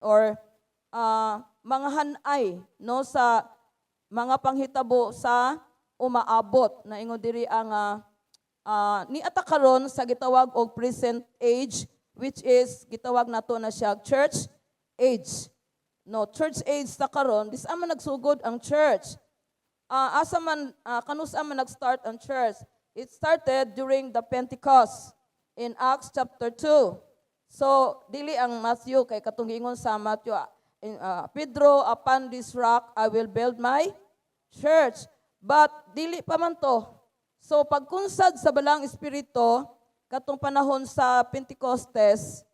or mga hanay, no, sa mga panghitabo sa umaabot na ingon diri ang ni ata karon sa gitawag og present age, which is gitawag nato na siya church age, no? Church age ta karon. Dis man nagsugod ang church? Asa man kanusa man nag-start ang church? It started during the Pentecost in Acts chapter 2. So dili ang Matthew, kay katong giingon sa Matthew in Pedro, "Upon this rock I will build my church." But dili pa man to. So pagkunsad sa Balaang Espiritu katong panahon sa Pentecostes,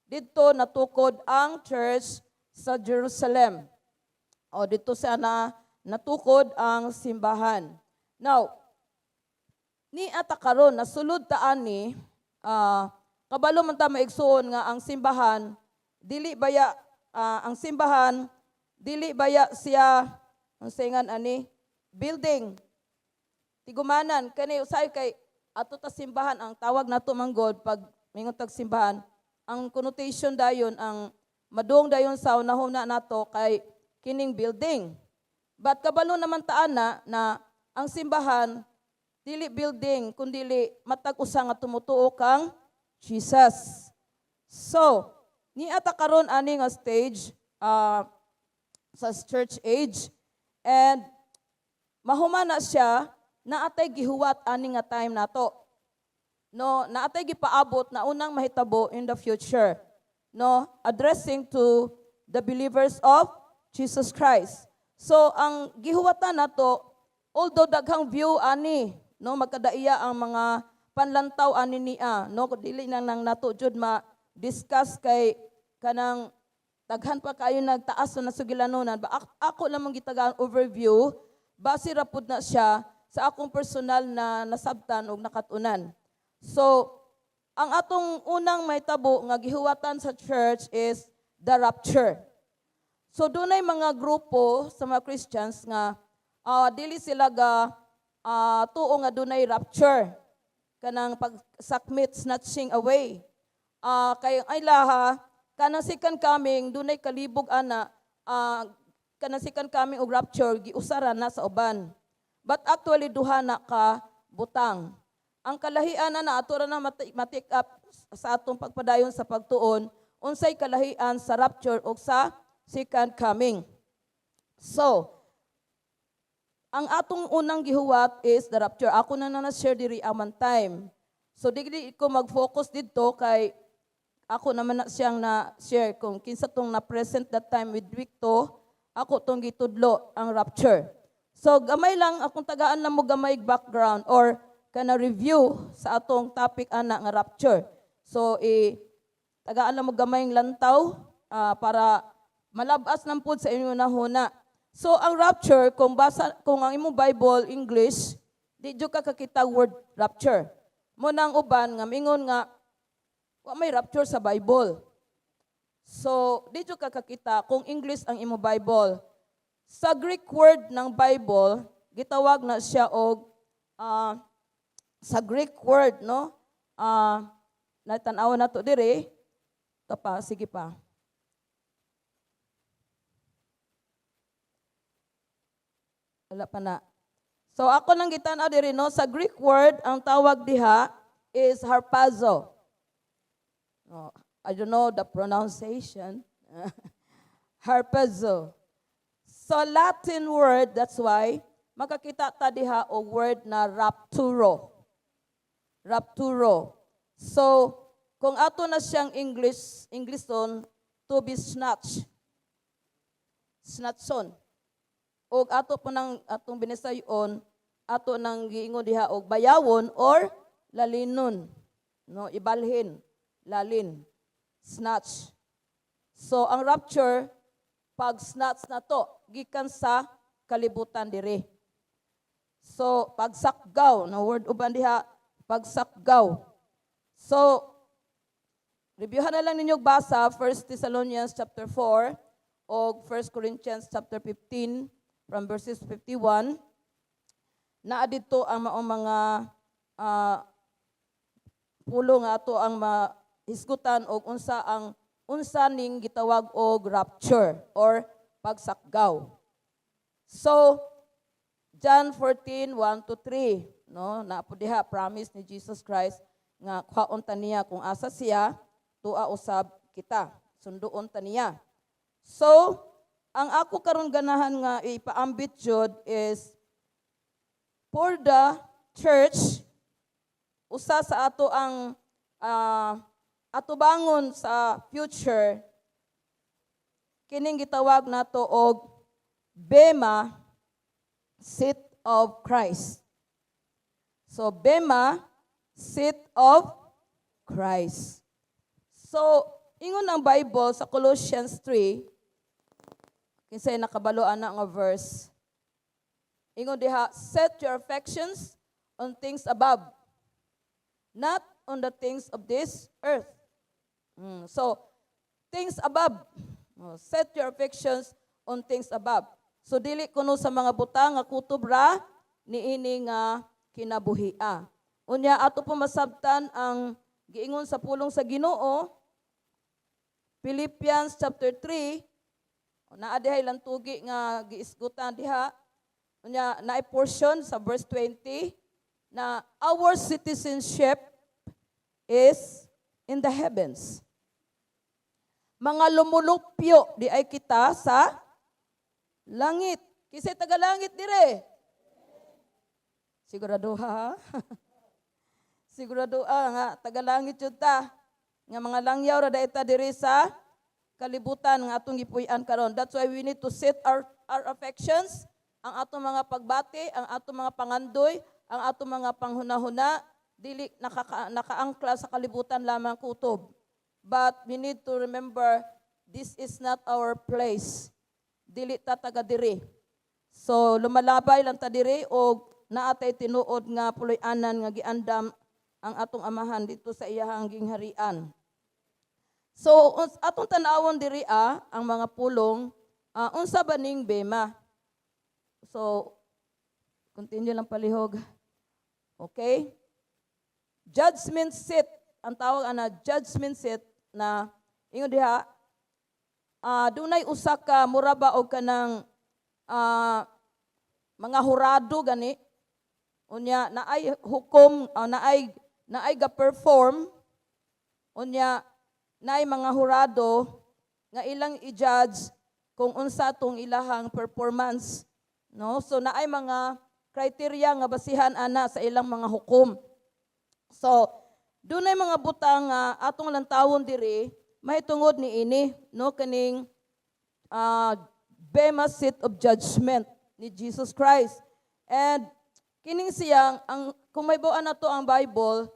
didto natukod ang church sa Jerusalem. O dito sa na natukod ang simbahan. Now, ni ata karon nasulod ta ani, kabalo man ta, maigsuon, nga ang simbahan dili baya ang simbahan dili baya siya ang singan ani building tigumanan kani. Usay kay ato ta simbahan, ang tawag nato man god pag mingon tag simbahan, ang connotation dayon, ang madung dayon sa unahuna nato kay kining building. But kabalo naman ta ana na ang simbahan dili building, kundili matag usa nga tumutuo kang Jesus. So ni ata karon ani nga stage sa church age and mahumana siya, naatay gihuwat ani nga time nato, no? Naatay gipaabot na unang mahitabo in the future, no, addressing to the believers of Jesus Christ. So ang gihuwatan nato, although daghang view ani, no, magkadaiya ang mga panlantaw ani niya, no, dili nang nang nato jud ma discuss kay kanang daghan pa kayo nagtaas na nasugilanunan ba. Ako lamang gitagaan overview base ra pud na siya sa akong personal na nasabtan og nakatunan. So ang atong unang mahitabo nga gihuwatan sa church is the rapture. So dunay mga grupo sa mga Christians nga dili sila ga tuo nga dunay rapture, kanang pagsakmit, snatching away. Kay ay laha kanang second coming, dunay kalibog ana, kanang second coming ug rapture giusaran na sa uban. But actually duha na ka butang. Ang kalahian na na ato ra na ma-take up sa atong pagpadayon sa pagtuon, unsay kalahian sa rapture ug sa second coming. So, ang atong unang gihuwat is the rapture. Ako na na share diri aman time. So di ko mag-focus didto kay ako naman na siyang na share. Kung kinsa tong na present that time with Victo, ako tong gitudlo ang rapture. So gamay lang akong tagaan lang mo gamay background or kana review sa atong topic ana nga rapture. So i tagaan lang mo gamay lantaw para malabas lang pud sa inyong nahuna. So ang rapture, kung basa kung ang imong Bible English, di jud ka kakita word rapture. Mo nang uban nga mingon nga wa may rapture sa Bible. So di jud ka kakita kung English ang imong Bible. Sa Greek word ng Bible, gitawag na siya og sa Greek word, no? Natanawa na to dire. Ito pa, sige pa. Wala pa na. So ako nang gitan-aw diri, no, sa Greek word ang tawag diha is harpazo. No, I don't know the pronunciation. Harpazo. So Latin word, that's why makakita ta diha og word na rapturo. Rapturo. So kung ato na siyang English, Englishon, to be snatched. Snatchon. Og ato po nang atong binisayon, ato nang giingon diha og bayawon or lalinon. No, ibalhin, lalin, snatch. So ang rapture, pag snatch na to gikan sa kalibutan diri. So pagsakgaw, no, word uban diha, pagsakgaw. So reviewhan na lang ninyo basa 1 Thessalonians chapter 4 o 1 Corinthians chapter 15 from verses 51. Naa dito ang maong mga pulo nga ato ang mahisgutan og unsa ang unsa ning gitawag og rapture or pagsakgaw. So John 14:1 to 3, no, naa po diha promise ni Jesus Christ nga kuhaon ta niya kung asa siya, tua usab kita, sunduon ta niya. So, ang ako karon ganahan nga ipaambit jud is for the church, usa sa ato ang atubangon sa future, kining gitawag nato og Bema Seat of Christ. So Bema Seat of Christ. So ingon ang Bible sa Colossians 3, kinsay nakabalo ana nga verse? Ingon diha, "Set your affections on things above, not on the things of this earth." So, things above. Oh, set your affections on things above. So dili kuno sa mga butang nga kutob ra niini nga kinabuhia. Unya ato po masabtan ang giingon sa pulong sa Ginoo, Philippians chapter 3, naa dihay lantugi nga giisgutan diha. Unya naay portion sa verse 20 na our citizenship is in the heavens. Mga lumulupyo diay kita sa langit. Kinsay taga-langit dire? Sigurado ha? Sigurado ah, nga taga-langit jud ta. Nga mga langyaw ra diay ta diri sa kalibutan nga atong gipuy-an karon. That's why we need to set our affections, ang atong mga pagbati, ang atong mga pangandoy, ang atong mga panghunahuna, dili nakaangkla sa kalibutan lamang kutob. But we need to remember this is not our place. Dili ta taga diri. So lumalabay lang ta diri og naa tay tinuod nga puloy-anan nga giandam ang atong Amahan dito sa iyahang gingharian. So atong tan-awon diri ah, ang mga pulong, unsa ba ning bema? So continue lang palihog. Okay? Judgment seat, ang tawag ana judgment seat na ingon diha dunay usa ka mura ba og kanang mga hurado gani, unya naay hukom, naay ga-perform, unya naay mga hurado nga ilang i-judge kung unsa tong ilahang performance, no? So naay mga criteria nga basihan ana sa ilang mga hukom. So dunay mga butang nga atong lantawon diri mahitungod ni ini, no, kaning Bema Seat of Judgment ni Jesus Christ. And kining siyang ang kung may buwan na to ang Bible,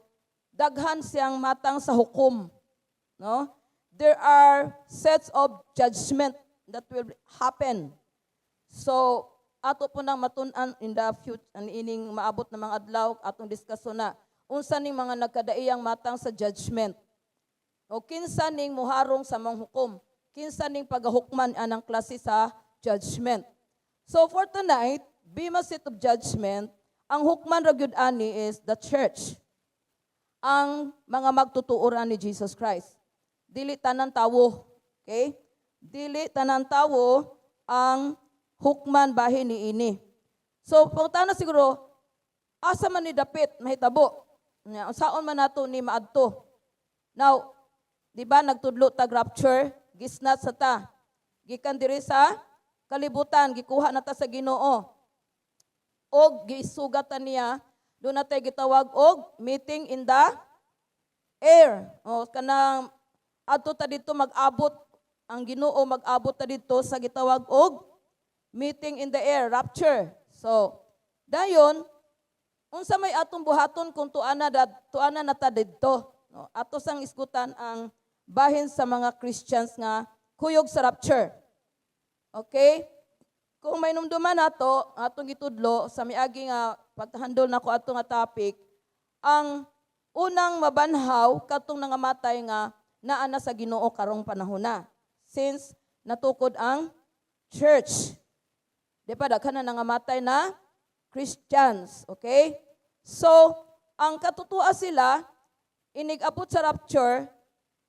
daghan siyang matang sa hukom, no? There are sets of judgment that will happen. So ato po nang matun-an in the future ining maabot na mga adlaw, atong diskusyon na unsa ning mga nagkadaiyang matang sa judgment. O kinsa ning muharong sa mga hukom? Kinsa ning pagahukman anang klase sa judgment? So for tonight, Bema Seat of Judgment, ang hukman ra gyud ani is the church. Ang mga magtutuoran ni Jesus Christ. Dili tanan tawo, okay? Dili tanan tawo ang hukman bahin ni ini. So pangutana siguro, asa man ni dapit mahitabo? Nya, unsaon man nato ni maadto? Now, di ba nagtudlo tag rapture, gisnat sa ta. Gikan diri sa kalibutan, gikuha na ta sa Ginoo. Og gisugatan niya, duna tay gitawag og meeting in the air. O kanang adto ta dito, mag-abot ang Ginoo, mag-abot ta dito sa gitawag og meeting in the air, rapture. So, dayon unsa may atong buhaton kung tuana na ta didto? No, ato sang isgutan ang bahin sa mga Christians nga kuyog sa rapture. Okay? Kung may numduman nato, atong gitudlo sa miagi nga paghandol nako ato nga topic, ang unang mabanhaw katong nangamatay nga naa na sa Ginoo karong panahon na. Since natukod ang church. Di ba daghan na nangamatay na Christians, okay? So, ang katutua sila, inig-abot sa rapture,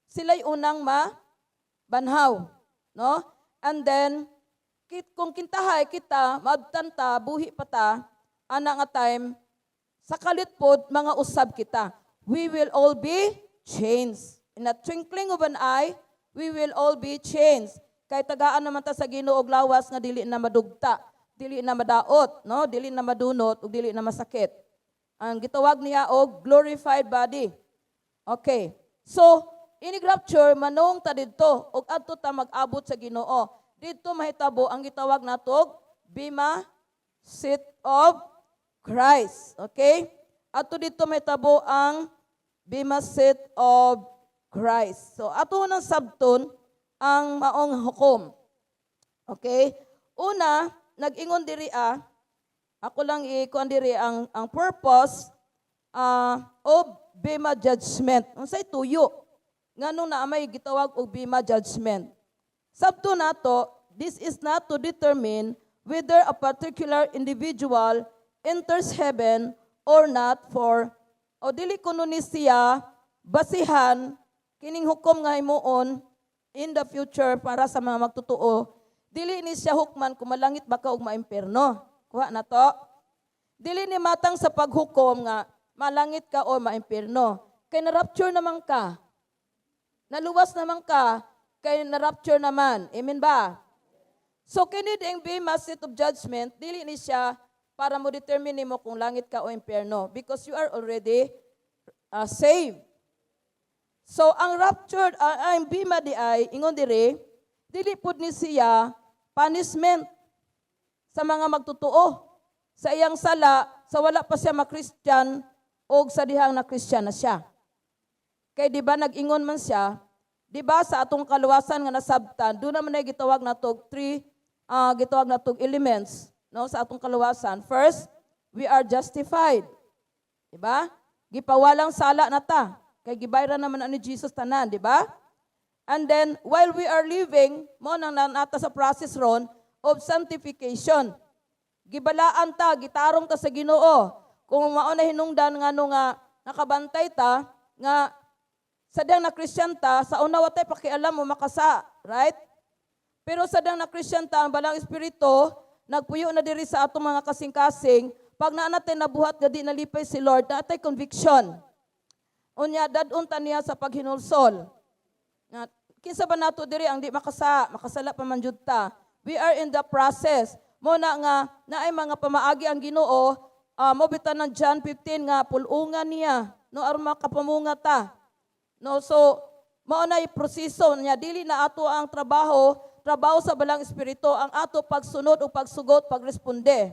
sila'y unang ma Banhaw, no? And then kung kintahay kita maabtan ta, buhi pa ta ana nga time, sa kalit pod mga usab kita. We will all be changed. In a twinkling of an eye, we will all be changed. Kay tagaan naman ta sa Ginoo og lawas nga dili na madugta, dili na madaot, no? Dili na madunot ug dili na masakit. Ang gitawag niya og glorified body. Okay. So, inig rapture, manong ta didto ug adto ta mag-abot sa Ginoo. Didto mahitabo ang gitawag natog Bema seat of Christ. Okay? Adto didto mahitabo ang Bema seat of Christ. So, ato nang sabton ang maong hukom. Okay? Una, nag-ingon diri ako lang i-kuan diri ang purpose of Bema judgment. Unsay tuyo? Nganong naa may gitawag og Bema judgment? Sabto nato, this is not to determine whether a particular individual enters heaven or not, for o dili kuno ni siya basihan kining hukom nga himuon in the future para sa mga magtotoo. Dili ni siya hukman kung malangit ba ka og maimpierno. Kuha na to. Dili ni matang sa paghukom nga malangit ka o maimpierno. Kay na-rapture naman ka. Naluwas naman ka kay na-rapture naman. Amen ba? So kini ding Bema seat of judgment, dili ni siya para mo determine nimo kung langit ka o impierno because you are already saved. So ang raptured, ang bema di ay ingon diri, dili pud ni siya punishment sa mga magtotoo sa iyang sala sa wala pa siya ma-Christian o sa dihang na Christian na siya. Kay di ba nag-ingon man siya, di ba, sa atong kaluwasan nga nasabtan, doon naman ay gitawag natog three gitawag natog elements, no, sa atong kaluwasan. First, we are justified. Di ba? Gipawalang sala na ta. Kay gibayran naman ni Jesus tanan, di ba? And then while we are living, mo nang nata sa process ron of sanctification. Gibalaan ta, gitarong ta sa Ginoo. Kung mao na hinungdan nga no nga nakabantay ta nga sa diyang na Christian ta, sa una wa tay pakialam mo makasa, right? Pero sa diyang na Christian ta, ang Balang Espiritu nagpuyo na diri sa atong mga kasing-kasing, pag naa natin nabuhat nga di nalipay si Lord, naa tay conviction. Unya dad-on ta niya sa paghinulsol. Nga, kinsa ba nato diri ang di makasa, makasala pa man jud ta? We are in the process. Mo na nga naay mga pamaagi ang Ginoo, mo bitan ng John 15 nga pulungan niya no aron makapamunga ta. No, so mao na proseso niya, dili na ato ang trabaho, trabaho sa Balang Espiritu ang ato pagsunod o pagsugot, pagresponde.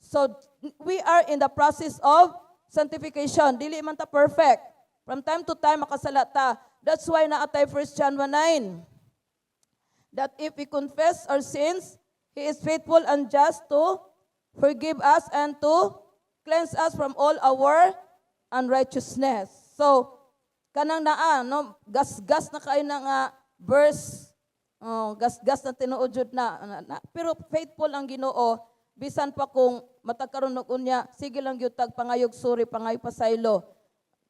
So we are in the process of sanctification. Dili man ta perfect. From time to time makasala ta. That's why naa tay 1 John 1:9 that if we confess our sins, He is faithful and just to forgive us and to cleanse us from all our unrighteousness. So, kanang naa, no, gas-gas na kayo na nga verse, oh, gas-gas na tinuod jud na. Pero faithful ang Ginoo, bisan pa kung matagkaroon og unya, sige lang gyud tag pangayog sorry, pangayog pasaylo.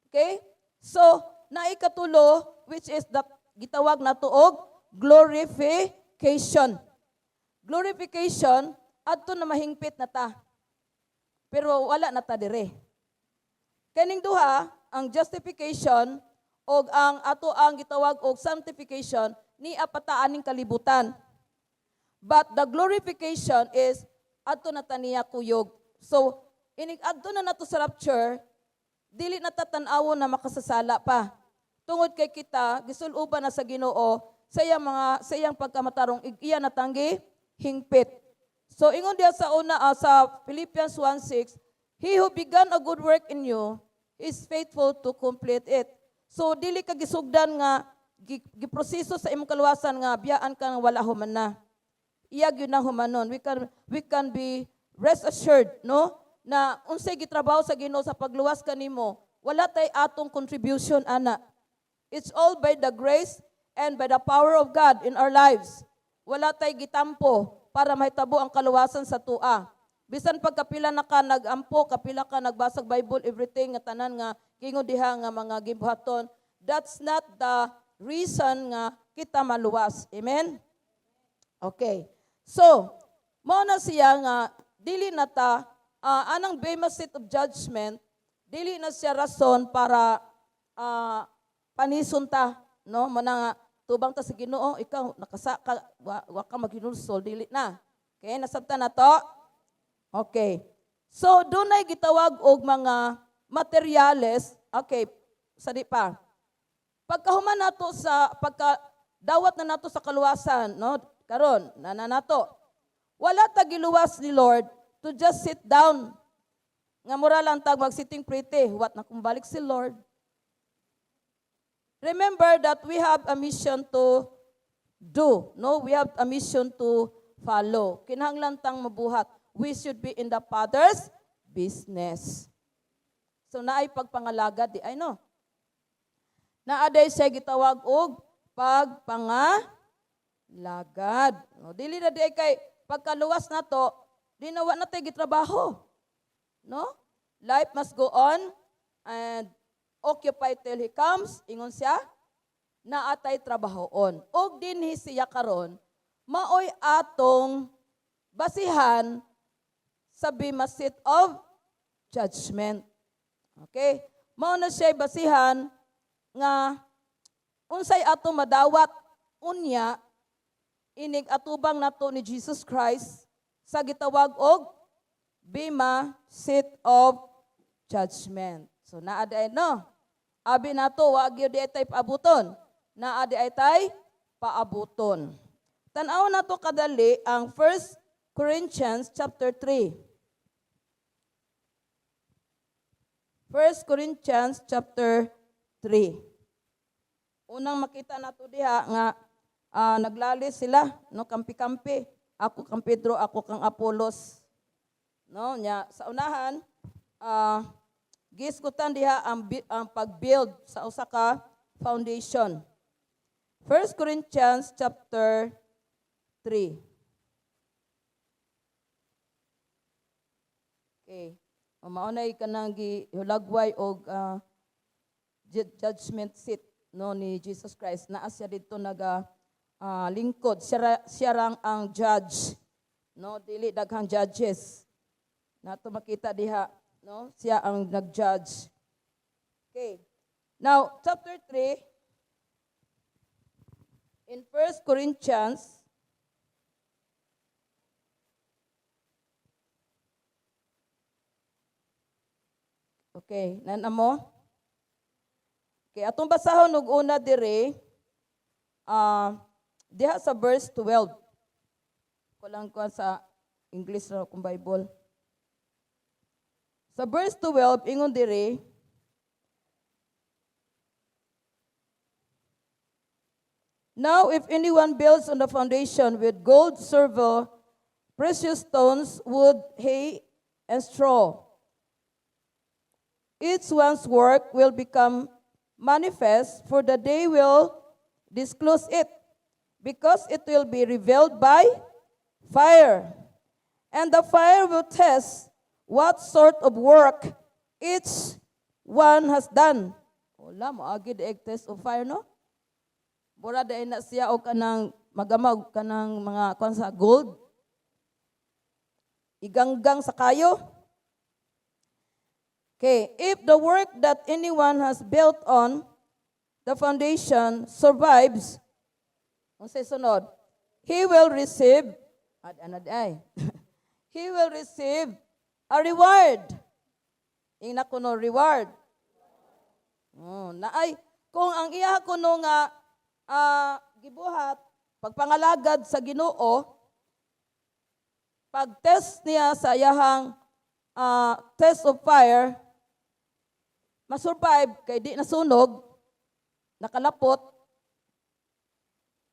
Okay? So, naikatulo, which is the gitawag nato og glorification. Glorification, adto na mahingpit na ta. Pero wala na ta dire. Kaning duha, ang justification og ang ato ang gitawag og sanctification, ni pa ta aning kalibutan. But the glorification is adto na ta niya kuyog. So, inig adto na nato sa rapture, dili na ta tan-awon na makasasala pa. Tungod kay kita gisul-uban na sa Ginoo sa iyang mga sa iyang pagkamatarong, iya na tang gihingpit. So ingon diya sa una sa Philippians 1:6, "He who began a good work in you is faithful to complete it." So dili ka gisugdan nga giproseso sa imong kaluwasan nga biyaan ka nga wala human na. Iya gyud na humanon. We can be rest assured, no, na unsay gitrabaho sa Ginoo sa pagluwas kanimo, wala tay atong contribution ana. It's all by the grace and by the power of God in our lives. Wala tay gitampo para mahitabo ang kaluwasan sa tua. Bisan pag kapila na ka nagampo, kapila ka nagbasag Bible, everything nga tanan nga kingo diha nga mga gibuhaton, that's not the reason nga kita maluwas. Amen? Okay. So, mao na siya nga dili na ta anang Bema seat of judgment, dili na siya rason para panison ta, no? Mao na nga tubang ta sa Ginoo, ikaw nakasa ka, wa ka maghinulsol, dili na. Okay, nasabtan na to? Okay. So dunay gitawag og mga materyales. Okay, sadi pa. Pagkahuman nato sa pagka dawat na nato sa kaluwasan, no? Karon, na nato. Wala ta giluwas ni Lord to just sit down. Nga mura lang tag mag sitting pretty, what na kung balik si Lord. Remember that we have a mission to do, no? We have a mission to follow. Kinahanglan tang mabuhat. We should be in the Father's business. So naay pagpangalagad di ay, no? Naa day siya gitawag og pagpangalagad. No, dili na di ay kay pagkaluwas nato, di na wa na tay gitrabaho. No? Life must go on and occupy till He comes, ingon siya, naa tay trabahoon. Og dinhi siya karon, maoy atong basihan sa Bema seat of judgment. Okay? Mao na siya basihan nga unsay ato madawat unya inig atubang nato ni Jesus Christ sa gitawag og Bema seat of judgment. So naa di ay, no? Abi nato wa gyud di ay tay paabuton. Naa di ay tay paabuton. Tan-aw nato kadali ang 1 Corinthians chapter 3. 1 Corinthians chapter 3. Unang makita nato diha nga naglalis sila, no, kampi-kampi. Ako kang Pedro, ako kang Apolos. No, nya sa unahan gisgutan diha ang pag-build sa usa ka foundation. 1 Corinthians chapter 3. Okay. O mao nay kanang gihulagway og judgment seat, no, ni Jesus Christ. Naa siya didto naga lingkod. Siya rang ang judge. No, dili daghang judges. Nato makita diha, no? Siya ang nag-judge. Okay. Now, chapter 3 in 1 Corinthians. Okay, nana mo? Okay, atong basahon og una dire diha sa verse 12. Kulang ko sa English ra akong Bible. Sa verse 12, ingon dire, "Now, if anyone builds on the foundation with gold, silver, precious stones, wood, hay, and straw, each one's work will become manifest, for the day will disclose it, because it will be revealed by fire. And the fire will test what sort of work each one has done." Wala, moagi di test of fire, no? Mura dahil na siya o kanang magamag kanang mga kwan sa gold. Iganggang sa kayo. Okay, "If the work that anyone has built on the foundation survives," unsay sunod? "He will receive," ad anad ay, "he will receive a reward." Ingna kuno, reward. Oh, naay kung ang iya kuno nga gibuhat pagpangalagad sa Ginoo, pag-test niya sa iyahang test of fire, masurvive kay di nasunog, nakalapot,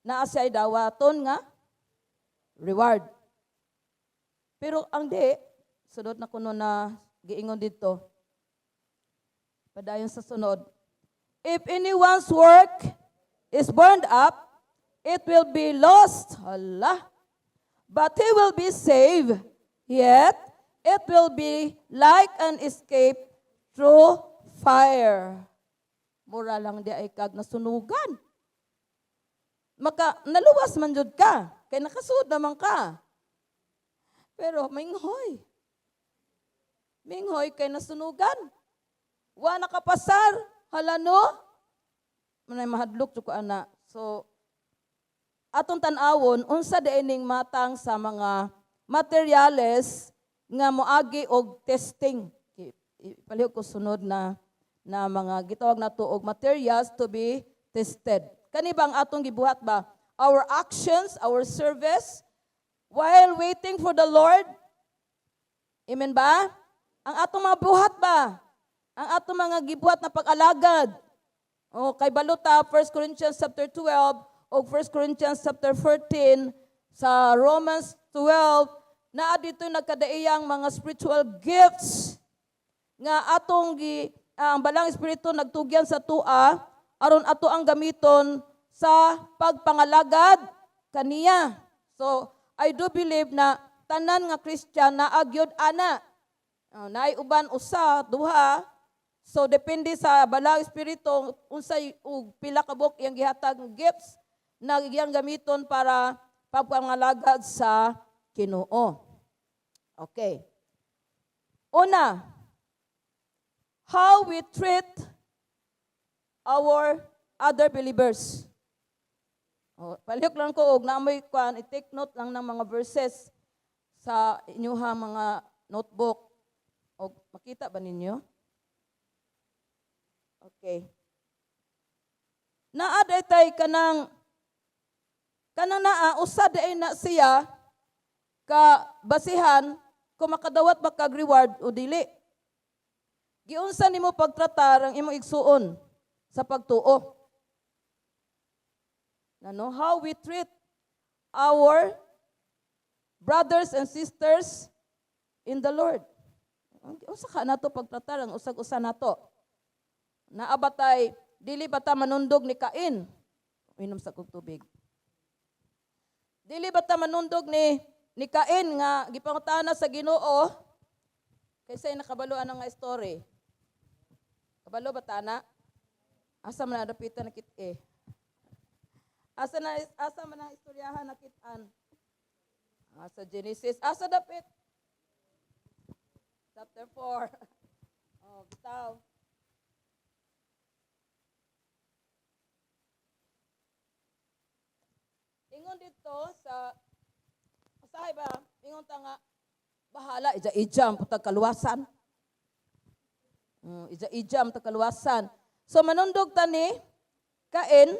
naa siya'y dawaton nga reward. Pero ang di, sunod na kuno na giingon dito. Padayon sa sunod. "If anyone's work is burned up, it will be lost." Hala. "But he will be saved, yet it will be like an escape through fire." Mura lang di ay kag nasunugan. Maka naluwas man jud ka kay nakasuod naman ka. Pero minghoy. Minghoy kay nasunugan. Wa nakapasar, hala no. Manay mahadlok jud ko ana. So atong tan-awon unsa diay ning matang sa mga materyales nga moagi og testing. Palihog ko sunod na na mga gitawag nato og materials to be tested. Kani bang atong gibuhat ba? Our actions, our service while waiting for the Lord. Amen ba? Ang atong mga buhat ba? Ang atong mga gibuhat na pag-alagad. O kay baluta 1 Corinthians chapter 12 o 1 Corinthians chapter 14, sa Romans 12, naa dito nagkadaiyang mga spiritual gifts nga atong gi ang Balaang Espiritu nagtugyan sa tua aron ato ang gamiton sa pagpangalagad kaniya. So I do believe na tanan nga Christian naa gyud ana. Oh, naay uban usa, duha. So depende sa Balaang Espiritu unsay ug pila ka buok iyang gihatag nga gifts na iyang gamiton para pagpangalagad sa Ginoo. Okay. Una, how we treat our other believers. Oh, palihog lang ko og namoy kwan, i-take note lang ng mga verses sa inyuha mga notebook. O makita ba ninyo? Okay. Naa tay kanang kanang naa usa diay na siya ka basihan kung makadawat ba kag reward o dili. Giunsa nimo pagtratar ang imong igsuon sa pagtuo? Ano, how we treat our brothers and sisters in the Lord. Unsa ka nato pagtratar ang usag-usa nato? Naa ba tay dili ba ta manundog ni Cain? Inom sa kog tubig. Dili ba ta manundog ni Cain nga gipangutana sa Ginoo? Kaysa nakabalo ang nga story? Kabalo ba ta na? Asa man na dapitan na kit eh? Asa man ang istoryahan na kit-an? Sa Genesis. Asa dapit? Chapter 4. Oh, bitaw. Ingon dito sa usahay ba, ingon ta nga bahala ija-ija ang putag kaluwasan. Ija-ija ang putag kaluwasan. So manundog ta ni Cain,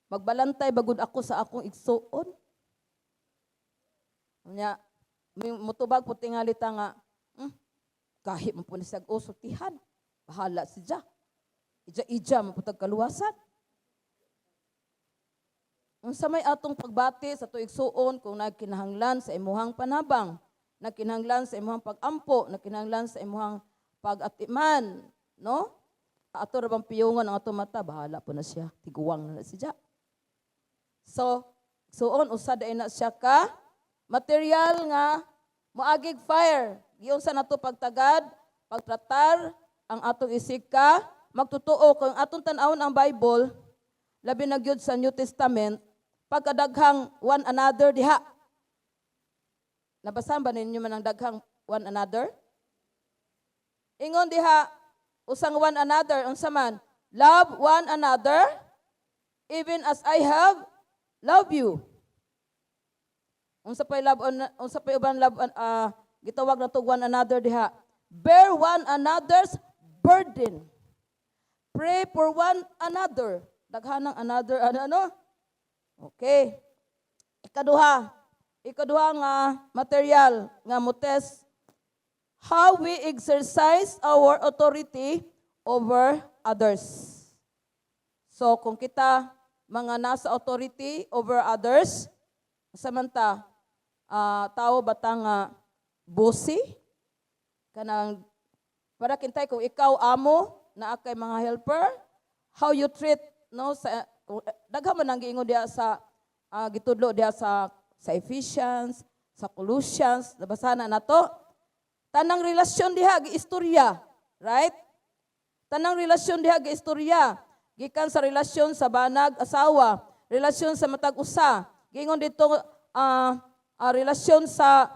magbalantay bagud ako sa akong igsuon. Nya, mutubag po tingali ta nga, kahit man po ni siyag usultihan, bahala siya. Ija-ija man putag kaluwasan. Unsa may atong pagbati sa tuig suon kung nagkinahanglan sa imuhang panabang, nagkinahanglan sa imuhang pagampo, nagkinahanglan sa imuhang pag-atiman, no? Ato ra bang piyungan ang atong mata, bahala po na siya, tiguwang na siya. So, suon usa diay na siya ka material nga moagig fire. Giunsa nato pagtagad, pagtratar ang atong isig ka magtotoo kung atong tan-awon ang Bible, labi na gyud sa New Testament, pagkadaghang one another diha. Nabasahan ba ninyo man ang daghang one another? Ingon diha, usang one another, unsa man? Love one another, even as I have loved you. Unsa pay love on, unsa pay uban love on, gitawag na to one another diha? Bear one another's burden. Pray for one another. Daghanang another ano ano? Okay. Ikaduha. Ikaduha nga material nga mo-test, how we exercise our authority over others. So kung kita mga nasa authority over others, samanta tao ba ta nga bossy? Kanang para kintay kung ikaw amo naa kay mga helper, how you treat, no, sa kung, daghan man ang giingon diha sa gitudlo diha sa Ephesians, sa Colossians, nabasa na nato. Tanang relasyon diha giistorya, right? Tanang relasyon diha giistorya. Gikan sa relasyon sa banag asawa, relasyon sa banag anak, relasyon sa Relasyon sa matag usa. Giingon dito relasyon sa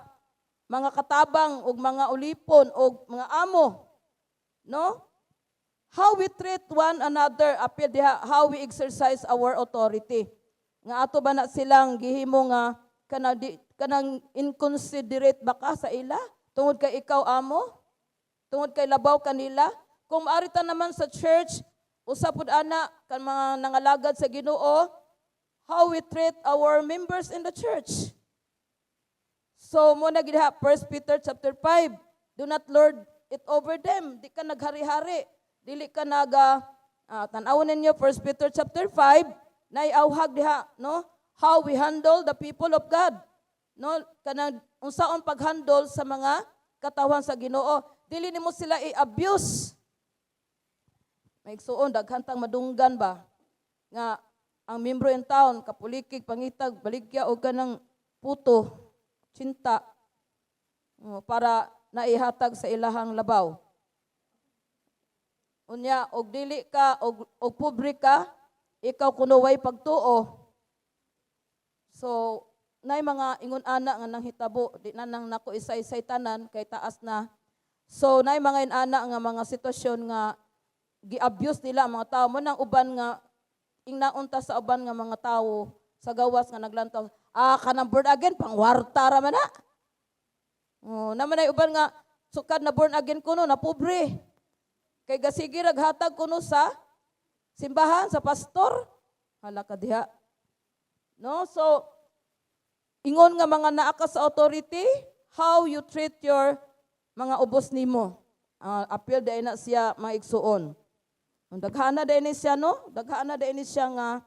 mga katabang ug mga ulipon ug mga amo. No? How we treat one another, apil diha how we exercise our authority. Nga ato ba na silang gihimo nga kanang di, kanang inconsiderate ba ka sa ila tungod kay ikaw amo? Tungod kay labaw kanila? Kung maari ta naman sa church, usa pud ana kan mga nangalagad sa Ginoo, how we treat our members in the church. So mao na gid 1 Peter chapter 5, do not lord it over them. Di ka naghari-hari. Dili ka naga tan-awon ninyo 1 Peter chapter 5, naiawhag diha, no? How we handle the people of God. No, kanang unsaon pag-handle sa mga katawhan sa Ginoo. Dili nimo sila i-abuse. May igsuon, daghan tang madunggan ba nga ang membro in town kapulikig, pangitag, baligya og kanang puto, tsinta, oh, para naihatag sa ilahang labaw. Unya og dili ka og pobre ka, ikaw kuno way pagtuo. So nay mga ingon ana nga nanghitabo, di na nang nako isay-isay tanan kay taas na. So nay mga inana nga mga sitwasyon nga gi-abuse nila ang mga tao mo nang uban nga ingnaon ta sa uban nga mga tawo sa gawas nga naglantaw, kanang born again pangwarta ra man na. Oh, naman ay uban nga sukad na born again kuno na pobre. Kay gasige rag hatag kuno sa simbahan, sa pastor. Hala ka diha. No? So ingon nga mga naa ka sa authority, how you treat your mga ubos nimo. Appeal diay na siya, mga igsuon. Ang daghana diay ni siya, no? Daghana diay ni siya nga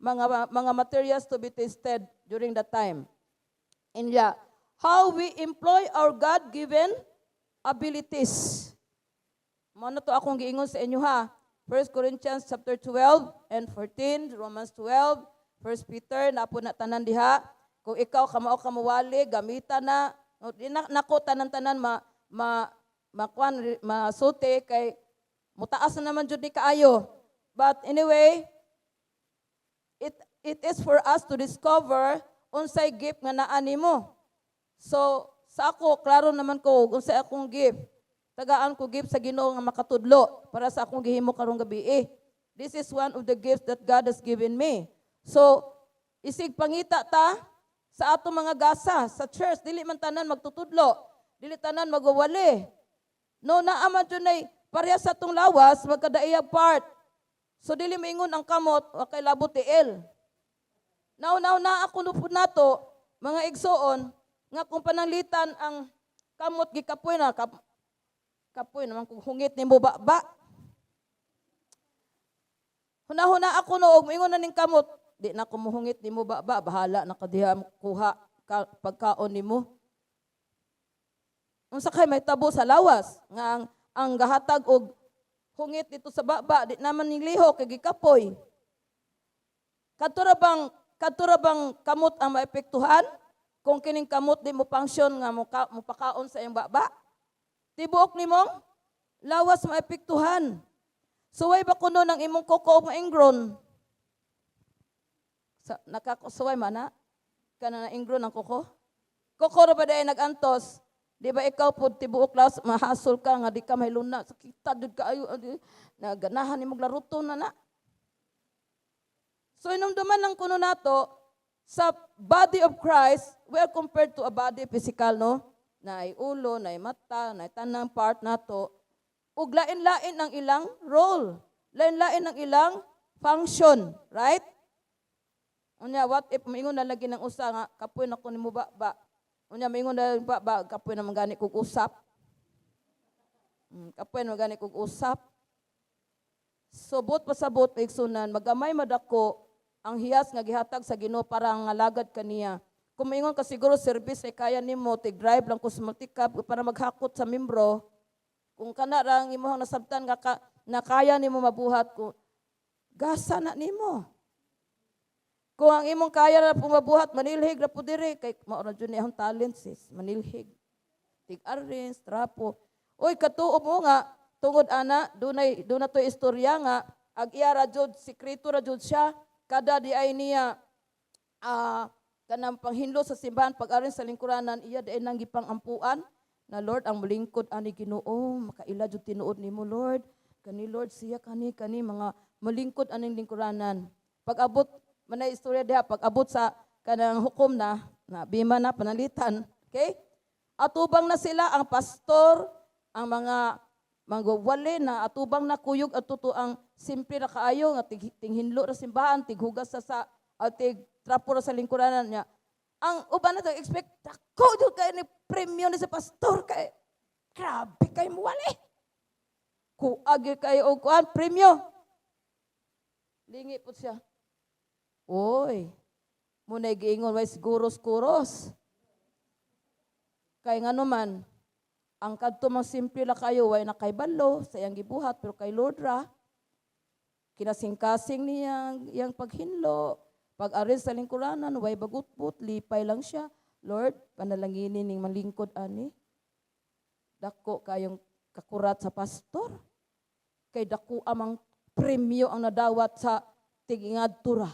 mga materials to be tested during that time. And yeah, how we employ our God-given abilities. Mao na to akong giingon sa inyo ha. 1 Corinthians chapter 12 and 14, Romans 12, 1 Peter, napo na tanan diha. Kung ikaw kamao ka mawali, gamita na. No, di na nako tanan-tanan ma ma makuan masulti kay mutaas na naman jud ni kaayo. But anyway, it is for us to discover unsay gift nga naa nimo. So sa ako, klaro naman ko unsay akong gift. Tagaan ko gift sa Ginoo nga makatudlo para sa akong gihimo karong gabi eh. This is one of the gifts that God has given me. So isig pangita ta sa atong mga gasa sa church, dili man tanan magtutudlo, dili tanan magwawali. No, naa man jud nay pareha sa atong lawas, magkadaiyag part. So dili maingon ang kamot, wa kay labot tiil. Now, now na ako no pud nato, mga igsuon, nga kung pananglitan ang kamot gikapoy na, kapoy naman kung hungit nimo ba ba. Huna-huna ako no, og moingon na ning kamot, di na ko muhungit nimo ba ba, bahala na ka diha kuha ka, pagkaon nimo. Unsa kay may tabo sa lawas nga ang gahatag og hungit dito sa baba di naman ning lihok kay gikapoy? Kadto ra bang kamot ang maepektuhan kung kining kamot di mo function nga mo mopakaon sa iyong baba? Tibuok nimong lawas maepektuhan. Suway ba kuno ng imong kuko og ma-ingrown? Sa nakasuway man na kana na ingrown ang kuko? Kuko ra ba diay nag-antos? Di ba ikaw pod tibuok lawas mahasol ka nga di ka mahiluna, sakita jud kaayo, naganahan nimong laruton na na. So inumduman lang kuno nato sa body of Christ, we are compared to a body physical, no? Naay ulo, naay mata, naay tanang part nato. Ug lain-lain ang ilang role. Lain-lain ang ilang function, right? Unya, what if maingon na lagi ng usa nga kapoy na ko nimo ba ba. Unya maingon na ba ba, kapoy na man gani kog usap. Kapoy na man gani kog usap. So buot pasabot, igsunan, magamay madako ang hiyas nga gihatag sa Ginoo para nga alagad kaniya. Kung maingon ka siguro service ay kaya nimo, tig-drive lang ko sa multicab para maghakot sa membro. Kung kana ra ang imong nasabtan nga ka, na kaya nimo mabuhat ko, gasa na nimo. Kung ang imong kaya na po mabuhat, manilhig ra po diri kay mao ra jud ni akong talent sis, manilhig. Tig-arrange, trapo. Uy, katuo mo nga tungod ana, dunay doon na to istorya nga ag iya ra jud, sikreto ra jud siya. Kada di ay niya kanang panghinlo sa simbahan, pag-arin sa lingkuranan, iya di ay nang gipang-ampuan na, "Lord, ang molingkod ani, Ginoo, makaila jud tinuod nimo, Lord. Kani, Lord, siya kani kani mga molingkod aning lingkuranan." Pag-abot manay istorya diha, pag-abot sa kanang hukom na na bima na panalitan, okay? Atubang na sila ang pastor, ang mga manggawali na atubang na kuyog at totoo ang simple ra kaayo nga tinghinlo ra simbahan, tighugas sa tig trapo ra sa lingkuranan niya. Ang uban na to expect dako jud kay ni premyo ni sa pastor kay grabe kay muwali. Kuagi kayo og kuan premyo. Lingi po siya. Oy, muna'y giingon way siguros kuros. Kay ngano man, ang kadto mang simple la kayo way nakaybalo sa iyang gibuhat, pero kay Lord ra kinasingkasing niya iyang paghinlo, pag-aris sa lingkuranan, way bagutbut, lipay lang siya. "Lord, panalanginin ning malingkod ani." Dako kayong kakurat sa pastor. Kay dako amang premyo ang nadawat sa tigingadtura.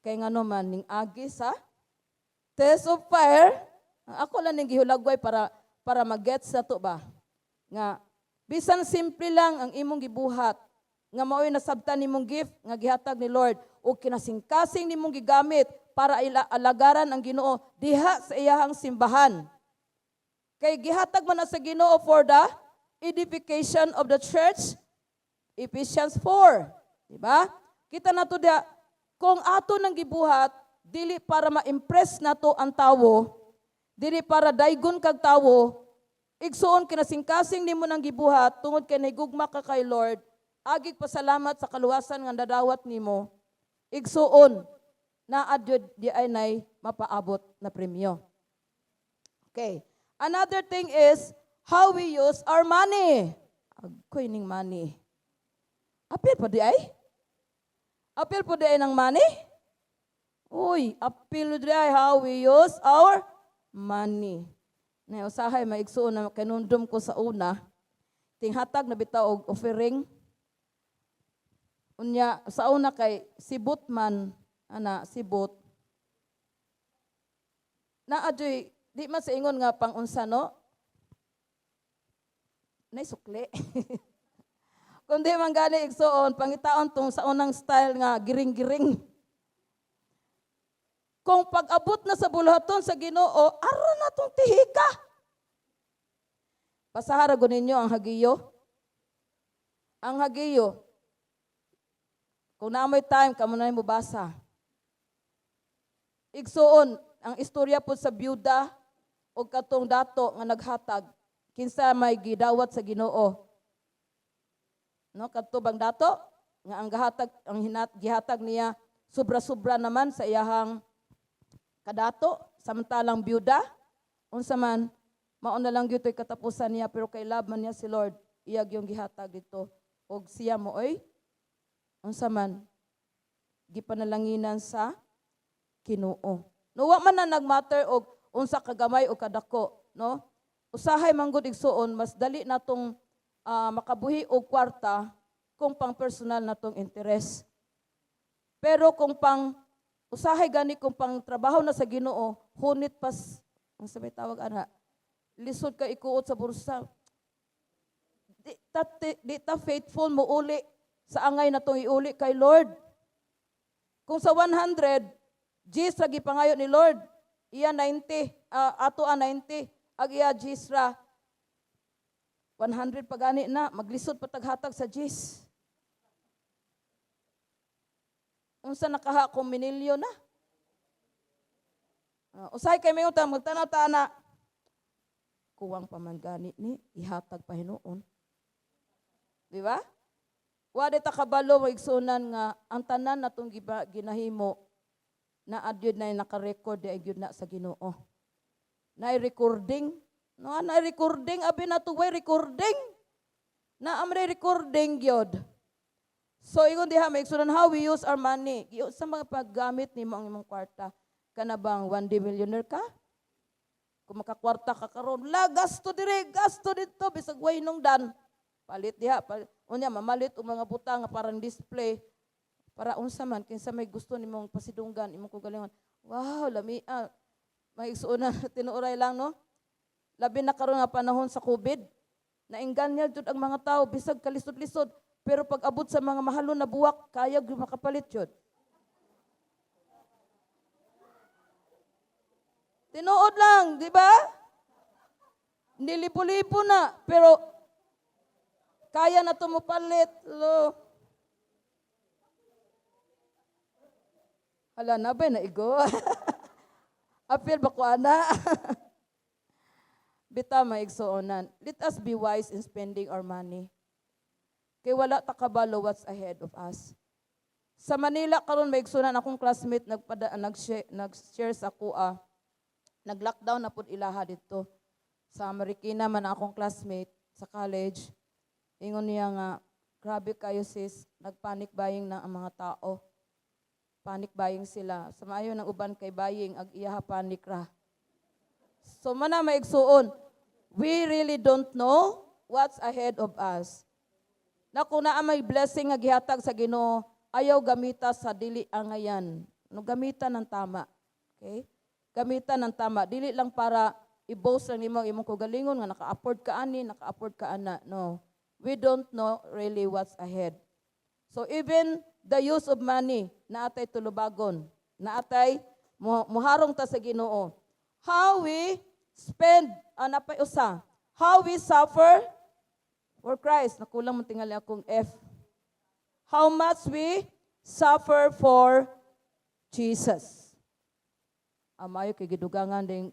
Kay ngano man, ning agi sa test of fire, ako lang ning gihulagway para mag-get sa to ba? Nga bisan simple lang ang imong gibuhat, nga mao'y nasabtan nimong gift nga gihatag ni Lord o kinasingkasing nimong gigamit para alagaran ang Ginoo diha sa iyahang simbahan. Kay gihatag man na sa Ginoo for the edification of the church, Ephesians 4. Di ba? Kita na to diha, kung ato nang gibuhat, dili para ma-impress nato ang tawo, dili para daygon kag tawo, igsuon, kinasingkasing nimo nang gibuhat tungod kay nahigugma ka kay Lord, agig pasalamat sa kaluwasan nga nadawat nimo, igsuon, naa jud di ay nay mapaabot na premyo. Okay. Another thing is how we use our money. Agoy ning money. Apil po di ay? Apil po di ay ng money? Uy, apil di ay how we use our money. Na usahay maigsuon na kanundom ko sa una, tinghatag na bitaw og offering. Unya sa una kay sibot man ana sibot. Naa joy di man sa ingon nga pang-unsa, no? Nay sukli. Kundi man gani, igsuon, pangitaon tong sa unang style nga giring-giring. Kung pag-abot na sa buluhaton sa Ginoo, ara na tong tihika. Pasahara ko ninyo ang Hagiyo. Ang Hagiyo. Kung naa moy time, kamo na mo basa. Igsuon, ang istorya po sa byuda o katong dato nga naghatag, kinsa may gidawat sa Ginoo? No, kadto bang dato nga ang gahatag ang gihatag niya sobra-sobra naman sa iyahang kadato, samantalang byuda, unsa man, mao na lang gyud to'y katapusan niya, pero kay love man niya si Lord, iya gyung gihatag dito og siya mo oy unsa man, gipanalanginan sa Ginoo. No, wa man na nagmatter og unsa kagamay o kadako, no? Usahay man gud, igsuon, mas dali natong makabuhi og kwarta kung pang personal natong interes. Pero kung pang usahay gani kung pang trabaho na sa Ginoo, hunit pas ang sabay tawag ana. Lisod ka ikuot sa bulsa. Di ta faithful mo uli sa angay natong iuli kay Lord. Kung sa 100, diyes ra gipangayo ni Lord. Iya 90, ato ang 90, ag iya 10 ra. 100 pa gani na, maglisod pa taghatag sa 10. Unsa nakaha kung minilyo na? Usahay kay may utang, magtanaw ta na. Kuwang pa man gani ni, ihatag pa hinuon. Di ba? Wa di ta kabalo, maigsuonan, nga ang tanan natong ginahimo na adyod na naka-record di ay gyud na sa Ginoo. Na recording. No, na recording abi na way recording. Na amre recording gyud. So ingon diha, maigsuonan, how we use our money. Sa mga paggamit nimo ang imong kwarta. Kana bang one day millionaire ka? Kung makakwarta ka karon, la gasto dire, gasto dito bisag way nung dan. Palit diha, palit. Unya mamalit og mga butang nga parang display. Para unsa man, kinsa may gusto nimong pasidunggan imong kaugalingon. Wow, lami ah. May igsuonan, tinuoray lang, no? Labi na karon nga panahon sa COVID, naingganyal jud ang mga tao bisag kalisod-lisod, pero pag abot sa mga mahalon na buwak, kaya gyud makapalit jud. Tinuod lang, di ba? Nilibo-libo na, pero kaya na tumupalit. Lo. Hala na ba, naigo? Apil ba ko, ana? Bita, maigsuonan. Let us be wise in spending our money. Kay wala ta kabalo what's ahead of us. Sa Manila karon, maigsuonan, akong classmate nagpada nag-share sa ako nag-lockdown na pud ilaha dito. Sa Marikina man akong classmate sa college. Ingon niya nga, "Grabe kayo, sis, nagpanic buying na ang mga tao." Panic buying sila. Sa maayo ng uban kay buying, ag iyaha panic ra. So mana, maigsuon, we really don't know what's ahead of us. Na kung naa may blessing nga gihatag sa Ginoo, ayaw gamita sa dili angayan. No, gamita ng tama. Okay? Gamita ng tama. Dili lang para i-boast lang nimo ang imong kaugalingon nga naka-afford ka ani, naka-afford ka ana. No. We don't know really what's ahead. So even the use of money, naatay tulubagon, naatay muharong ta sa Ginoo. How we spend, napay usa, how we suffer for Christ. Nakulang man tingali akong F. How much we suffer for Jesus. Amayo kay gidugangan din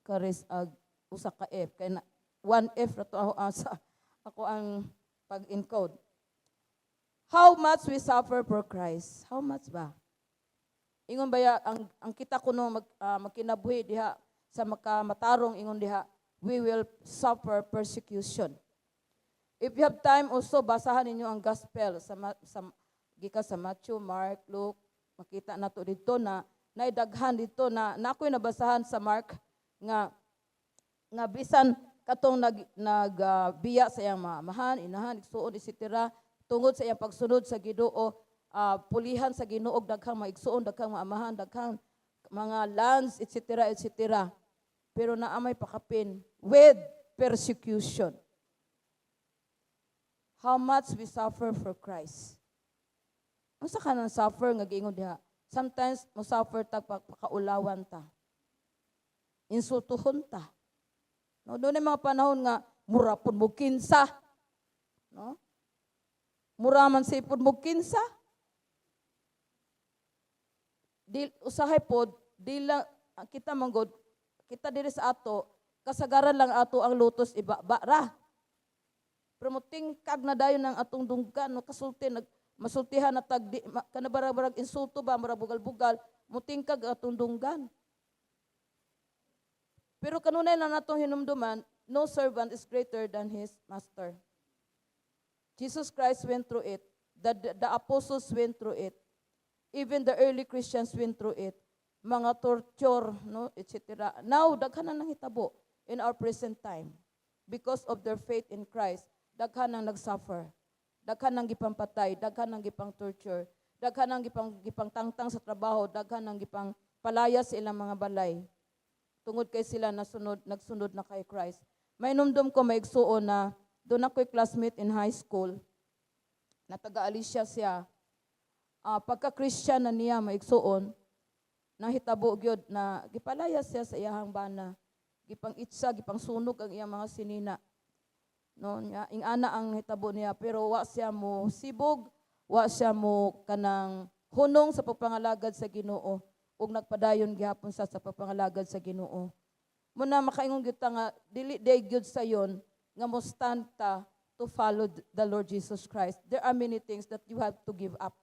karis ag usa ka F kay na, one F ra to ako sa ako ang pag-encode. How much we suffer for Christ? How much ba? Ingon ba ya, ang kita kuno magkinabuhi diha sa makamatarong, ingon diha, we will suffer persecution. If you have time also, basahan ninyo ang gospel sa gikan sa Matthew, Mark, Luke, makita nato dito na naidaghan dito na ako'y nabasahan sa Mark nga bisan katong nag nag biya sa iyang mga amahan, inahan, igsuon, etc. Tungod sa iyang pagsunod sa Ginoo, pulihan sa Ginoo og daghang mga igsuon, daghang mga amahan, daghang mga lands, etc. etc. Pero naa may pakapin with persecution. How much we suffer for Christ. Unsa ka nang suffer nga giingon diha? Sometimes mo suffer tag pakaulawan ta. Insultuhon ta. No, doon mga panahon nga mura pud mo kinsa. No? Mura man sipod mo kinsa. Di usahay pod di lang kita manggod kita diri sa ato, kasagaran lang ato ang lutos ibaba ra. Pero mo tingkag na dayon ang atong dunggan, no, kasulti nag masultihan na tag di, kana barag insulto ba, mura bugal-bugal, mutingkag atong dunggan. Pero kanunay lang natong hinumduman, no servant is greater than his master. Jesus Christ went through it. The apostles went through it. Even the early Christians went through it. Mga torture, no, etc. Now, daghan na nangitabo in our present time. Because of their faith in Christ, daghan nang nagsuffer. Daghan nang gipampatay, daghan nang gipang torture, daghan nang gipang tangtang sa trabaho, daghan nang gipang palaya sa ilang mga balay. Tungod kay sila nagsunod na kay Christ. May numdum ko, may igsuon na doon ako'y classmate in high school. Na taga-Alicia siya. Pagka-Christian na niya, maigsuon, nahitabo gyud na gipalaya siya sa iyahang bana. Gipang itsa, gipang sunog ang iyang mga sinina. No, nya ing-ana ang hitabo niya, pero wa siya mo sibog, wa siya mo kanang hunong sa pagpangalagad sa Ginoo ug nagpadayon gihapon sa pagpangalagad sa Ginoo. Muna makaingon gyud ta nga dili day gyud sayon nga mo stand ta to follow the Lord Jesus Christ. There are many things that you have to give up.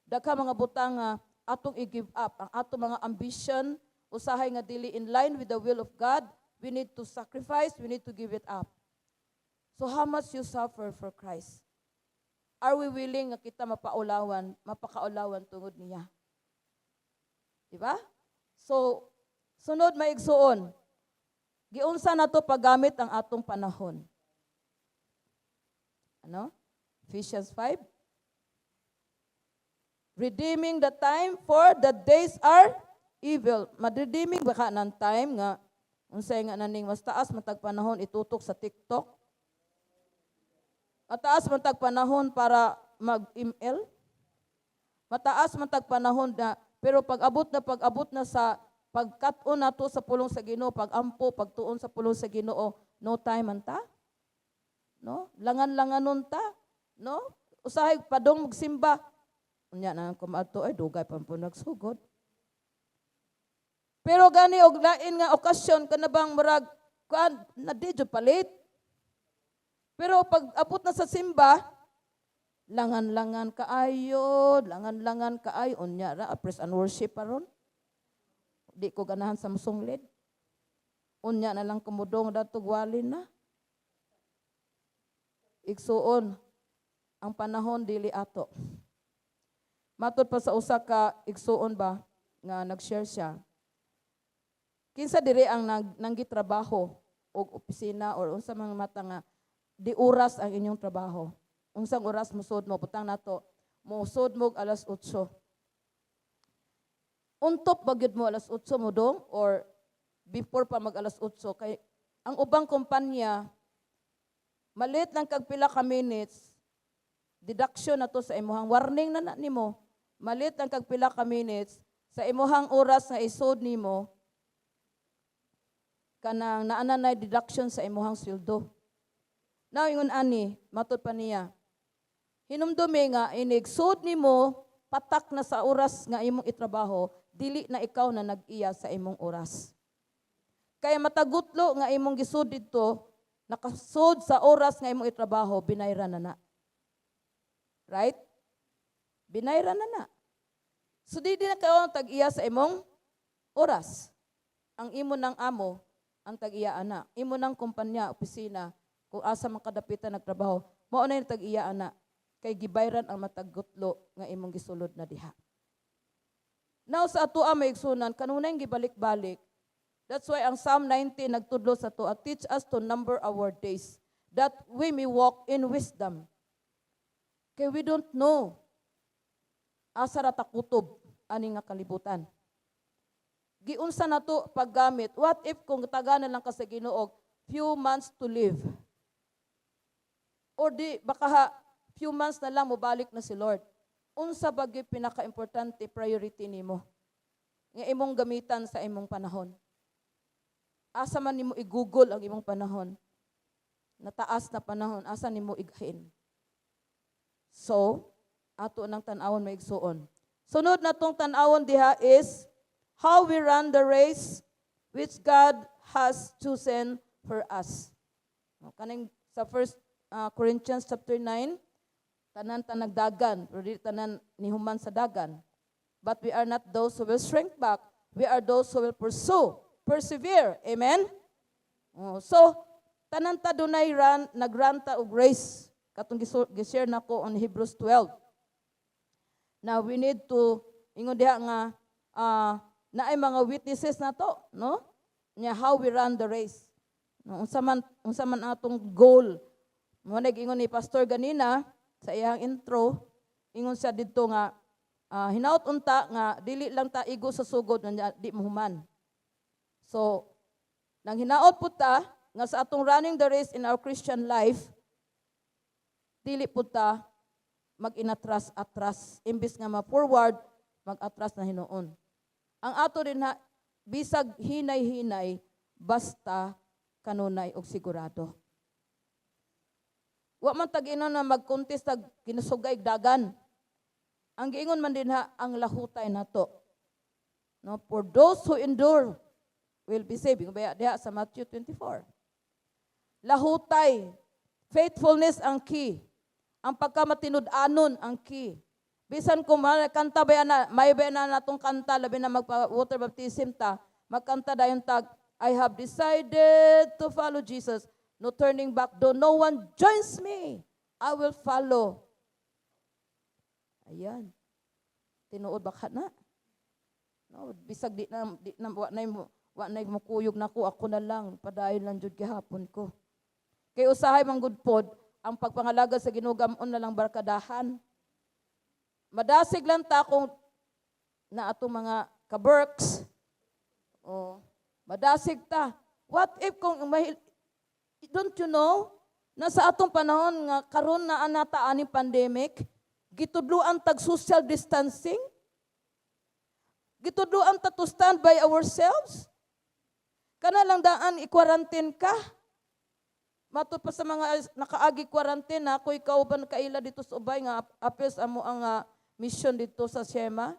Daghan mga butang nga atong i-give up. Ang atong mga ambition, usahay nga dili in line with the will of God, we need to sacrifice, we need to give it up. So how much you suffer for Christ? Are we willing nga kita mapaulawan, mapakaulawan tungod niya? Diba? So, sunod, maigsuon. Giunsa na to paggamit ang atong panahon? Ano? Ephesians 5. Redeeming the time, for the days are evil. Ma-redeeming ba ka ng time nga unsay nga naning mas taas matag panahon itutok sa TikTok? Mataas man tag panahon para mag-ML? Mataas man tag panahon na, pero pag abot na sa pagkat-on nato sa pulong sa Ginoo, pag-ampo, pagtuon sa pulong sa Ginoo, no time man ta? No? Langan-langanon ta? No? Usahay padong magsimba. Unya na kumadto ay dugay pa po nagsugod. Pero gani og lain nga okasyon, kana bang murag kuan na, di jud palit. Pero pag abot na sa simba, langan-langan kaayo, langan-langan kaayo, unya ra praise and worship aron. Di ko ganahan sa musunglid. Unya na lang kumudong datog walin na. Igsuon, ang panahon dili ato. Matod pa sa usa ka igsuon ba nga nag-share siya. Kinsa diri ang nanggitrabaho og opisina or unsa mga mata nga di oras ang inyong trabaho? Unsang oras mosud mo? Butang nato mosud mo alas 8. Untop ba gyud mo alas 8 mo dong or before pa mag alas 8? Kay ang ubang kumpanya, malit lang kag pila ka minutes, deduction na to sa imuhang warning na na nimo. Malit lang kag pila ka minutes sa imuhang oras nga isod nimo, kanang naa na deduction sa imuhang sweldo. Now, ingon ani, matod pa niya, hinumdumi nga inig sud nimo patak na sa oras nga imong itrabaho, dili na ikaw na nag-iya sa imong oras. Kaya matagutlo nga imong gisud didto, nakasud sa oras nga imong itrabaho, binayra na na. Right? Binayra na na. So di na kayo ang tag-iya sa imong oras. Ang imo ng amo, ang tag-iya ana. Imo ng kumpanya, opisina, kung asa man kadapitan nagtrabaho, mao na yung tag-iya ana. Kay gibayran ang matag gutlo nga imong gisulod na diha. Now sa atoa, mga igsunan, kanunay gibalik-balik. That's why ang Psalm 90 nagtudlo sa atoa, "Teach us to number our days, that we may walk in wisdom." Kay we don't know asa ra ta kutob ani nga kalibutan. Giunsa na to paggamit? What if kung taga na lang ka sa Ginoo few months to live? Or di baka ha, few months na lang mobalik na si Lord. Unsa ba gyud pinaka-importante priority nimo nga imong gamitan sa imong panahon? Asa man nimo i-google ang imong panahon? Nataas na panahon, asa nimo igahin? So, ato nang tan-awon, mga igsuon. Sunod na tong tan-awon diha is how we run the race which God has chosen for us. O, kaning sa First Corinthians chapter 9, tanan ta nagdagan, pero di tanan nihuman sa dagan. But we are not those who will shrink back. We are those who will pursue, persevere. Amen? Oh, so, tanan ta dunay run, nag-run ta og race. Katong gi-share nako on Hebrews 12. Now we need to ingon diha nga naay mga witnesses na to, no? Nya how we run the race. No, unsa man atong goal. Mo ingon ni pastor ganina sa iyang intro, ingon siya didto nga hinaut unta nga dili lang ta igo sa sugod nga di mahuman. So, nang hinaot pud ta nga sa atong running the race in our Christian life, dili pud ta mag-inatras-atras. Imbis nga ma-forward, mag-atras na hinuon. Ang ato din ha, bisag hinay-hinay, basta kanunay og sigurado. Wa man tag na mag-contest tag kinusugay dagan. Ang giingon man din ha, ang lahutay nato. No, for those who endure will be saved. Ingon ba diha sa Matthew 24. Lahutay, faithfulness ang key. Ang pagkamatinud-anon ang key. Bisan kung kanta ba na, may ba na natong kanta, labi na magpa water baptism ta, magkanta dayon tag, "I have decided to follow Jesus. No turning back, though no one joins me, I will follow." Ayan. Tinuod baka na? No, bisag di na wa na mukuyog nako, ako na lang, padayon lang jud gihapon ko. Kay usahay man gud pod ang pagpangalagad sa Ginoo, gam-on na lang barkadahan. Madasig lang ta kung na atong mga kaberks. Oh, madasig ta. What if kung mahil, don't you know na sa atong panahon nga karon na anata aning pandemic, gitudluan tag social distancing? Gitudluan ta to stand by ourselves? Kana lang daan i-quarantine ka. Matud pa sa mga nakaagi quarantine na ako'y kauban kaila dito sa Ubay nga apil sa amo ang mission dito sa Shema.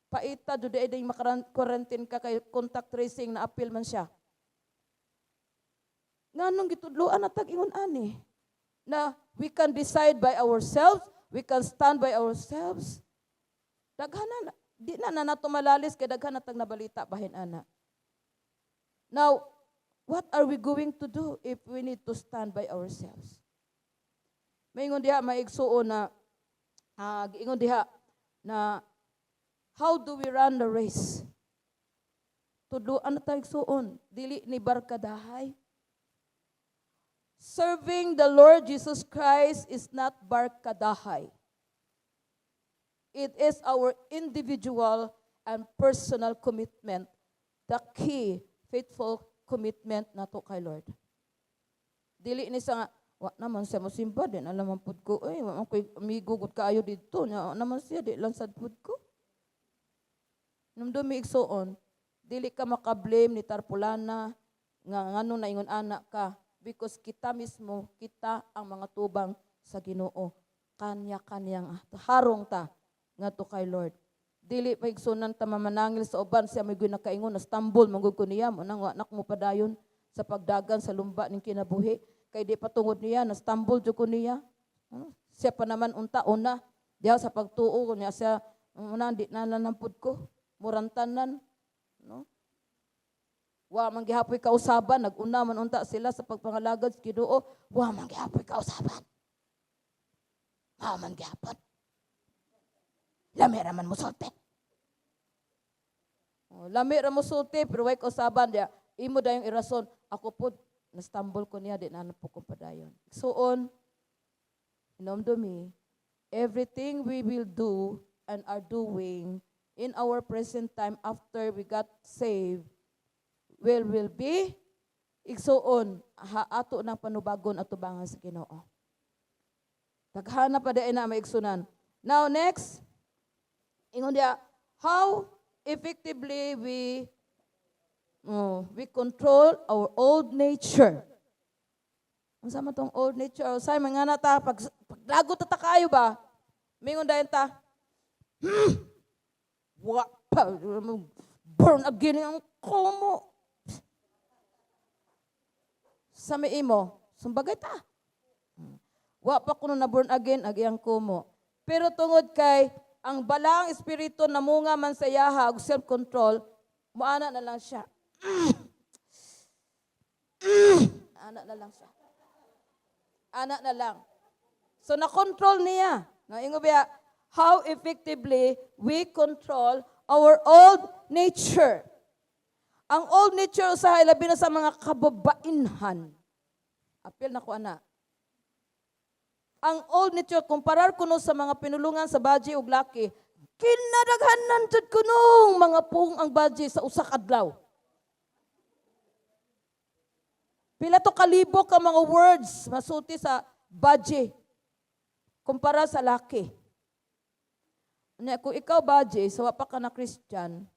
Paita jud ay ding maka-quarantine ka kay contact tracing na apil man siya. Nganong gitudloan na tag ingon ani na we can decide by ourselves, we can stand by ourselves. Daghan na, di na na nato malalis kay daghan na tag nabalita bahin ana. Now, what are we going to do if we need to stand by ourselves? Maingon diha, maigsuon na giingon diha na how do we run the race? Tudloan na tayo, igsuon, dili ni barkadahay. Serving the Lord Jesus Christ is not barkadahay. It is our individual and personal commitment, the key faithful commitment nato kay Lord. Dili ni sa nga, wa naman siya mosimba, di na naman pud ko, eh, wa man ko'y amigo gud kaayo didto, nya wa naman siya, di lang sad pud ko. Numdumi, igsuon, dili ka makablame ni Tarpulana nga ngano naingon anak ka because kita mismo, kita ang mga tubang sa Ginoo. Kanya-kanyang harong ta ngadto kay Lord. Dili pa, igsunan, ta mamanangil sa uban, siya may nakaingon na stumble man gud ko niya mo nang wa na ko padayon sa pagdagan sa lumba ning kinabuhi kay di pa tungod niya na stumble jud ko niya. Ano? Siya pa naman unta una diha sa pagtuo niya siya una di na nanampud ko murantanan, no? Wa man gihapoy kausaban, naguna man unta sila sa pagpangalagad sa Ginoo, wa man gihapoy kausaban. Mao man gihapon. Lami ra man mosulti. Oh, lami ra mosulti pero way kausaban diya. Imo dayong irason, ako po na-stumble ko niya, di na po ko padayon. Suon, hinumdumi, everything we will do and are doing in our present time after we got saved will be, igsuon, ha, ato ng panubagon at tubangan sa Ginoo. Daghana pa diay na maigsunan. Now next, ingon diya, how effectively we control our old nature. Unsa man tong old nature? Say mga na ta pag paglagot ta kaayo ba? Mingon dayon ta. Wa pa born again ang kumo. Sa may imo, sumbagay ta. Wa pa kuno na born again ag iyang kumo. Pero tungod kay ang balaang espiritu namunga man sa iyaha og self-control, muana na lang siya. Ana na lang siya. Ana na lang. So na-control niya. No, ingo biya, how effectively we control our old nature. Ang old nature usahay labi na sa mga kababainhan. Apil na ko ana. Ang old nature kumparar kuno sa mga pinulungan sa baji ug laki, kinadaghanan jud kunong mga pung ang baji sa usa ka adlaw. Pila to kalibo ka mga words masulti sa baji kumpara sa laki. Nya kung ikaw baji, sa wa pa ka na Christian,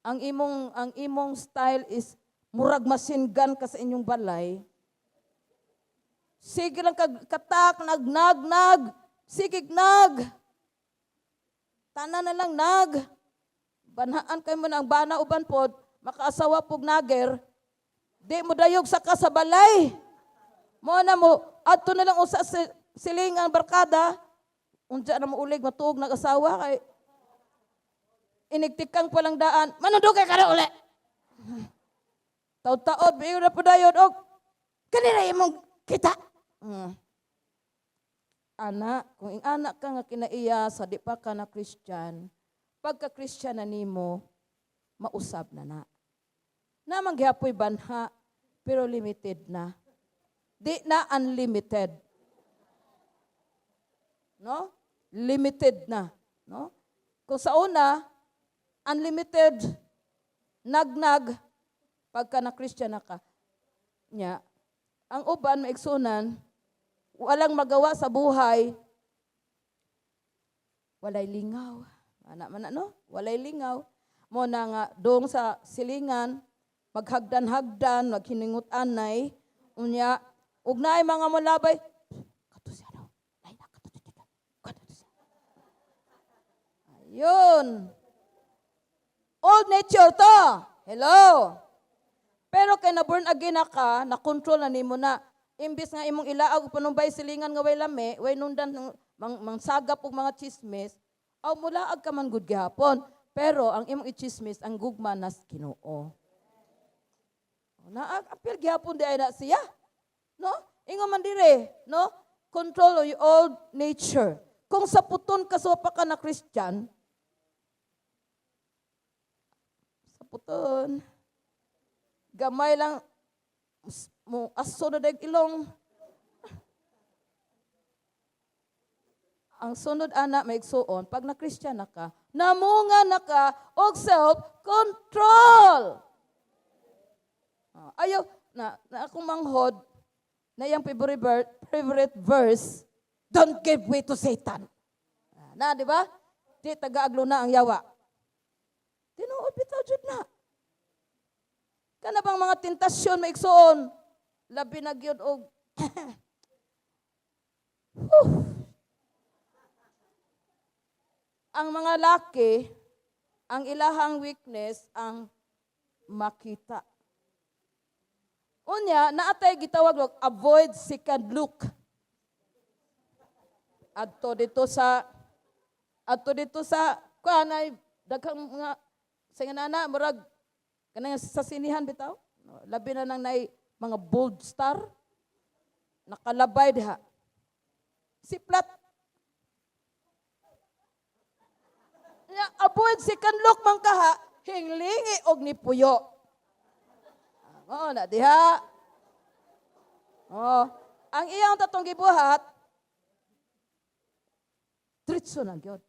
ang imong style is murag machine gun ka sa inyong balay. Sige lang kag katak, nag nag nag, sige nag. Tanan na lang nag. Banhaan kay mo na ang bana uban pod, makaasawa pog nager. Di mo dayog sa ka sa balay. Mo na mo adto na lang usa sa silingang barkada. Unja na mo ulig matuog nag-asawa kay inigtikang pa lang daan. Manundugay ka na uli. Taod-taod, biyo na po dayon og kanina imong kita. Ana, kung anak ka nga kinaiya sa di pa ka na Christian, pagka Christian na nimo, mausab na na. Namang gihapoy banha, pero limited na. Di na unlimited. No? Limited na, no? Kung sa una, unlimited, nagnag, pagka na Christian na ka. Nya, ang uban, maigsunan, walang magawa sa buhay, walay lingaw. Ana man ano? Walay lingaw. Mo na nga dong sa silingan, maghagdan-hagdan, maghiningut anay, unya, ug naay mga molabay, kato siya no, nay na, kato, kato, kato siya. Ayun. Old nature to. Hello. Pero kay na born again na ka, na control na nimo na. Imbis nga imong ilaag panumbay silingan nga way lami, way nundan mangsagap og mga chismis, aw mulaag ka man gud gihapon. Pero ang imong i-chismis ang gugma nas Ginoo. Na apil gihapon di ay na siya. No? Ingon man dire, no? Control your old nature. Kung sa puton ka sopa ka na Christian, sa puton, gamay lang, mo aso na dag ilong. Ang sunod ana maigsuon, pag na Christian na ka, namunga na ka og self-control. Ayaw, na akong manghod, na iyang favorite verse, "Don't give way to Satan." Na, di ba? Di tagaaglo na ang yawa. Tinuod bitaw jud na. Kana bang mga tentasyon maigsuon, labi na gyud og whew. Ang mga laki, ang ilahang weakness ang makita. Unya, naatay gitawag og avoid second look. Adto dito sa kuan ay daghang mga sa nga nana murag kanang sa sinihan bitaw. Labi na nang nay mga bold star nakalabay diha. Siplat. Nya, avoid second look man kaha, hinglingi og nipuyo. Oo na diha. Oh, ang iyang tatong gibuhat, diretso na gyud.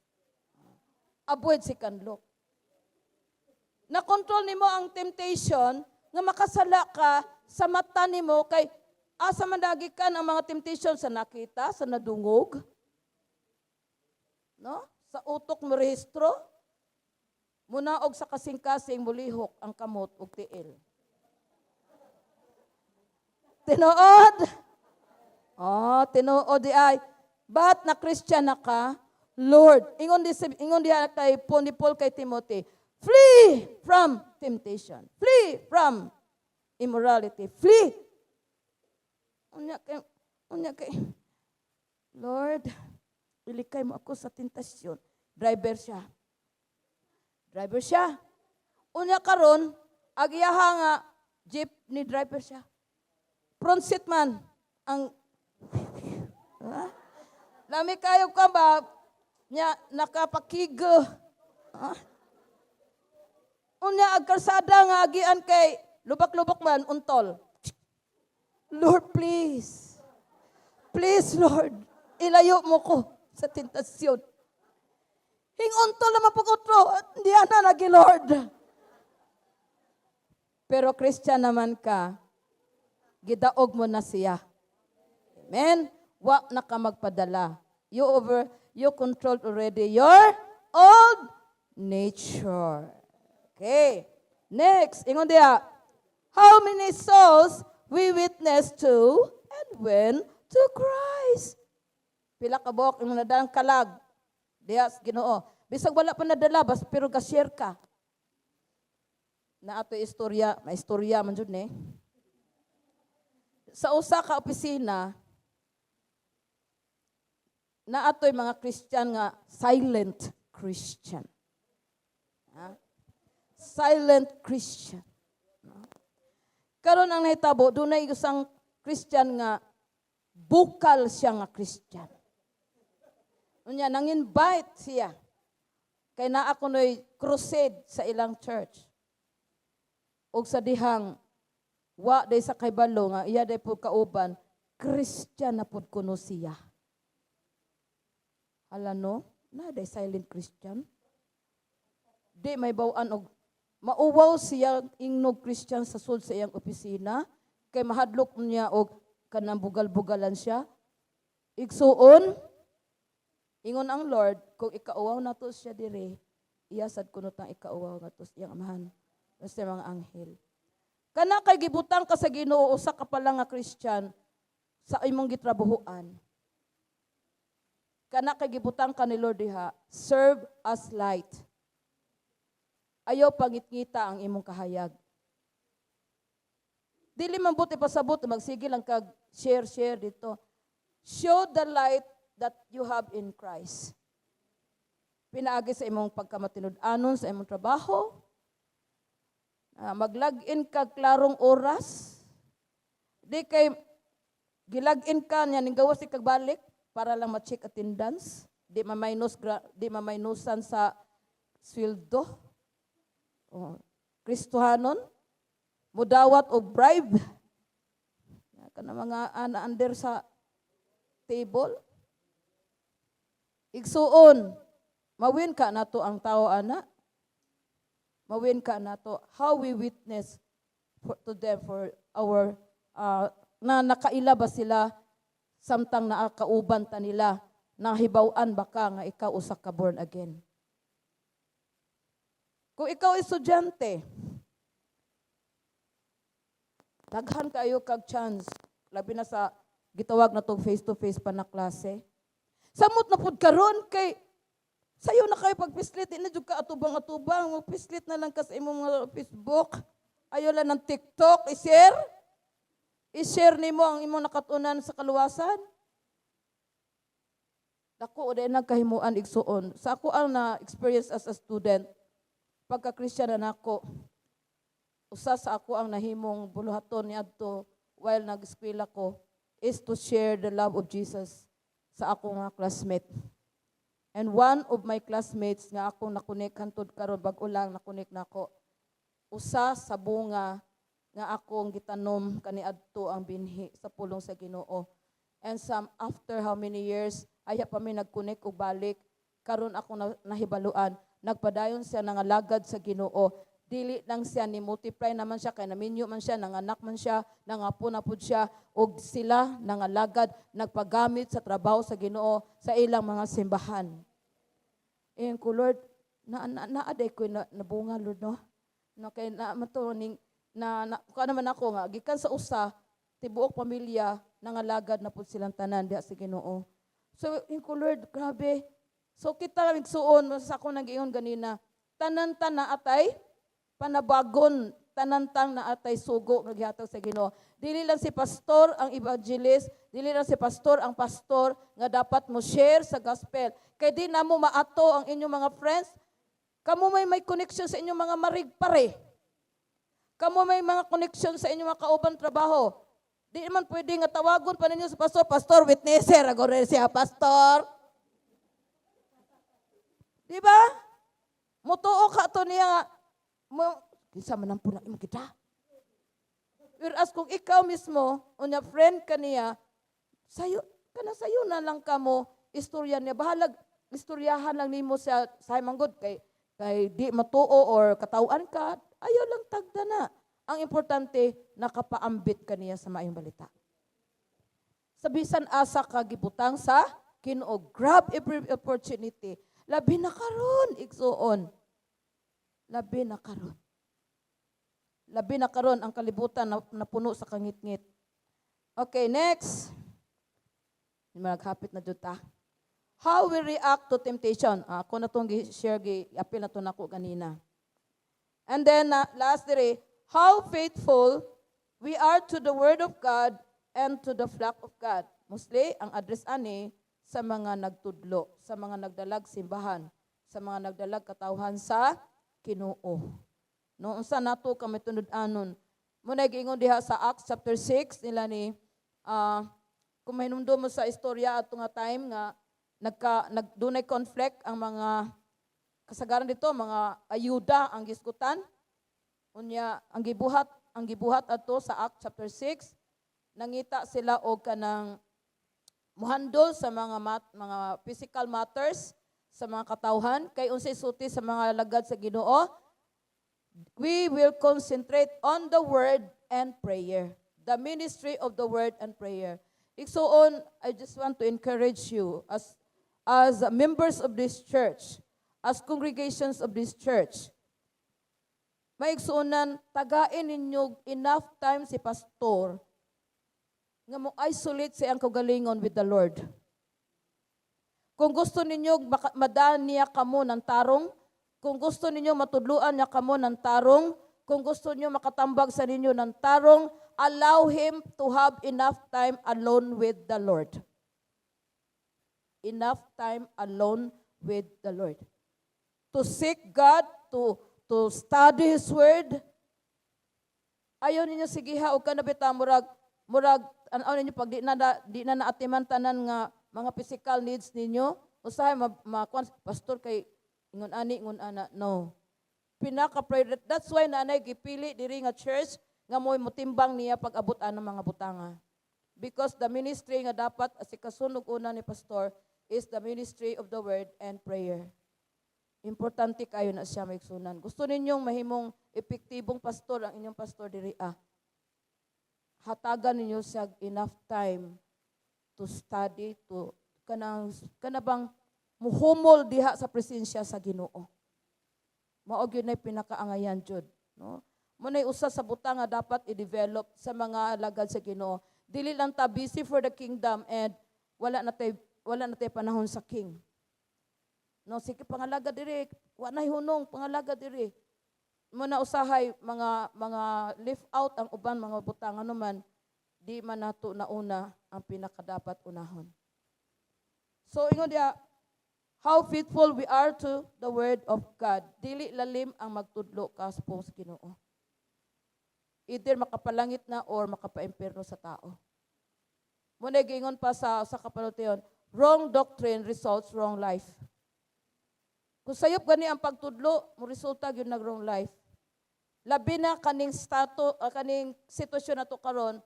Avoid second look. Na-control nimo ang temptation nga makasala ka sa mata nimo kay asa man lagi ka ang mga temptation sa nakita, sa nadungog. No? Sa utok mo rehistro. Munaog sa kasing-kasing mulihok ang kamot ug tiil. Tinuod. Oh, tinuod di ay. But na Christian na ka, Lord, ingon diha kay Paul ni Paul kay Timothy, "Flee from temptation. Flee from immorality. Flee." Unya kay, "Lord, ilikay mo ako sa tentasyon." Driver siya. Driver siya. Unya karon, agiyaha nga jeep ni driver siya. Front seat man ang ha? Lami kayo ka ba nya nakapakigo. Ha? Unya ag kalsada nga agian kay lubak-lubak man untol. "Lord, please. Please, Lord, ilayo mo ko sa tentasyon." Hinguntol naman pag utro, hindi na lagi, Lord. Pero Christian naman ka, gidaog mo na siya. Amen? Wa na ka magpadala. You controlled already your old nature. Okay. Next, ingon diha, how many souls we witness to and win to Christ? Pila ka buok imong nadalang kalag diha sa Ginoo. Bisag wala pa nadala, bas pero ga-share ka. Na ato istorya, may istorya man jud ni. Sa usa ka opisina, na atoy mga Christian nga silent Christian. Ha? Silent Christian. No? Karon ang nahitabo, dunay isang Christian nga bukal siya nga Christian. Unya nang-invite siya. Kay naa kuno'y crusade sa ilang church. Og sa dihang wa day sa kaybalo nga iya day pud kauban, Christian na pud kuno siya. Hala no, na day silent Christian. Di may bawaan og mauwaw siya ingnog Christian sa sud sa iyang opisina kay mahadlok niya og kanang bugal-bugalan siya. Igsuon, ingon ang Lord, kung ikauwaw nato siya dire, iya sad kuno tang ikauwaw ngadto sa iyang Amahan sa mga anghel. Kana kay gibutang ka sa Ginoo, usa ka pa lang nga Christian sa imong gitrabahoan. Kana kay gibutang ka ni Lord diha, serve as light. Ayaw pangitngita ang imong kahayag. Dili man buti pasabot magsige lang kag share share dito. Show the light that you have in Christ. Pinaagi sa imong pagkamatinud-anon sa imong trabaho. Mag-log-in ka klarong oras. Di kay gilog-in ka niya ning gawas kag balik para lang ma-check attendance, di ma-minusan sa sweldo. Oh, Kristohanon mudawat og bribe. Kana mga ana under sa table. Igsuon, mawin ka nato ang tao ana. Mawin ka nato how we witness to them for our na nakaila ba sila samtang naakauban ta nila, nahibaw-an ba ka nga ikaw usa ka born again. Kung ikaw estudyante, daghan kayo kag chance, labi na sa gitawag na tong face to face pa na klase. Samot na pud karon kay sayo na kayo pagpislit, di na jud ka atubang-atubang, magpislit na lang ka sa imong mga Facebook. Ayo lang ng TikTok, i-share. I-share nimo ang imong nakatunan sa kaluwasan. Dako day nagkahimuan, igsuon. Sa ako ang na experience as a student, pagka Christian na nako, usa sa ako ang nahimong buluhaton niadto while nag-eskwela ko is to share the love of Jesus sa akong mga classmate. And one of my classmates nga akong nakunik hantod karon, bag-o lang nakunik nako. Usa sa bunga nga akong gitanom kaniadto ang binhi sa pulong sa Ginoo. And some after how many years ayha pa mi nagkunik og balik, karon ako na, nahibaluan nagpadayon siya nangalagad sa Ginoo. Dili lang siya ni multiply naman siya kay naminyo man siya, nanganak man siya, nangapo na pud siya, og sila nangalagad, nagpagamit sa trabaho sa Ginoo sa ilang mga simbahan. Ingon ko, "Lord, na, naaday ko na, nabunga, Lord, no?" No kay na mato ning na, na kuha naman ako nga gikan sa usa, tibuok pamilya nangalagad na pud silang tanan diha sa Ginoo. So ingon ko, "Lord, grabe." So kita, igsuon, sa ako nag-ingon ganina, tanan ta na atay panabagon, tanantang na atay sugo nga gihatag sa Ginoo. Dili lang si pastor ang evangelist, dili lang si pastor ang pastor nga dapat mo share sa gospel. Kay di na mo maato ang inyong mga friends. Kamo may connection sa inyong mga marigpare. Kamo may mga connection sa inyong mga kauban trabaho. Di naman pwede nga tawagon pa ninyo sa pastor, "Pastor, witnesser, agore siya, Pastor." Di ba? Mutuo ka to niya nga, mo, kinsa man ang puna imo kita. Whereas kung ikaw mismo, unya friend ka niya, sayo, kana sayo na lang ka mo, istorya niya. Bahalag, istoryahan lang nimo siya, sa manggod, kay di matuo or katawhan ka, ayaw lang tagda na. Ang importante, nakapaambit ka niya sa maayong balita. Sa bisan asa ka gibutang sa Ginoo, grab every opportunity. Labi na karon, igsuon. Labi na karon. Labi na karon ang kalibutan na napuno sa kangitngit. Okay, next. Maghapit na jud ta. How we react to temptation. Ah, ako na itong gi-share, gi-apil na to nako ganina. And then, last dire, how faithful we are to the Word of God and to the flock of God. Mostly, ang address ani sa mga nagtudlo, sa mga nagdalag simbahan, sa mga nagdalag katawhan sa Kinoo. No, unsa nato kami tunud-anon. Muna giingon diha sa Acts chapter 6 nila ni kung mahinumdum mo sa istorya ato nga time nga nagdunay conflict ang mga kasagaran dito, mga ayuda ang gisgutan. Unya ang gibuhat adto sa Acts chapter 6, nangita sila og kanang muhandol sa mga physical matters sa mga katawhan kay unsay sulti sa mga lagad sa Ginoo, we will concentrate on the word and prayer, the ministry of the word and prayer. Igsuon, I just want to encourage you as members of this church, as congregations of this church. Maigsuonan, tagain ninyo enough time si pastor nga mo isolate sa iyang kaugalingon with the Lord. Kung gusto ninyo madaan niya kamo ng tarong, kung gusto ninyo matudluan niya kamo ng tarong, kung gusto niyo makatambag sa ninyo ng tarong, allow him to have enough time alone with the Lord. Enough time alone with the Lord. To seek God, to study His Word. Ayaw ninyo sigiha og kana bitaw murag ano ninyo pag di na naatiman tanan nga mga physical needs ninyo, usahay ma, kuan, "Pastor, kay ingon ani, ingon ana." No, pinaka priority. That's why naanay gipili diri nga church nga mo'y motimbang niya pag abot anang mga butanga, because the ministry nga dapat asikasunog una ni pastor is the ministry of the word and prayer. Importante kayo na siya, maigsunan. Gusto ninyong mahimong epektibong pastor ang inyong pastor diri, ah, hatagan ninyo siya enough time to study, to kanang kana bang muhumol diha sa presensya sa Ginoo. Mao gyud nay pinakaangayan jud, no? Mo nay usa sa butang nga dapat i-develop sa mga alagad sa Ginoo. Dili lang ta busy for the kingdom and wala na tay panahon sa King. No, sige, pangalaga diri, wa nay hunong pangalaga diri. Mo na usahay mga lift out ang uban mga butang, ano man di man nato nauna ang pinakadapat unahon. So ingon diha, how faithful we are to the word of God. Dili lalim ang magtudlo ka sa pulong sa Ginoo. Either makapalangit na or makapaimpierno sa tao. Muna giingon pa sa kapanution, wrong doctrine results wrong life. Kung sayop gani ang pagtudlo, mo resulta gyud nag wrong life. Labi na kaning kaning sitwasyon nato karon,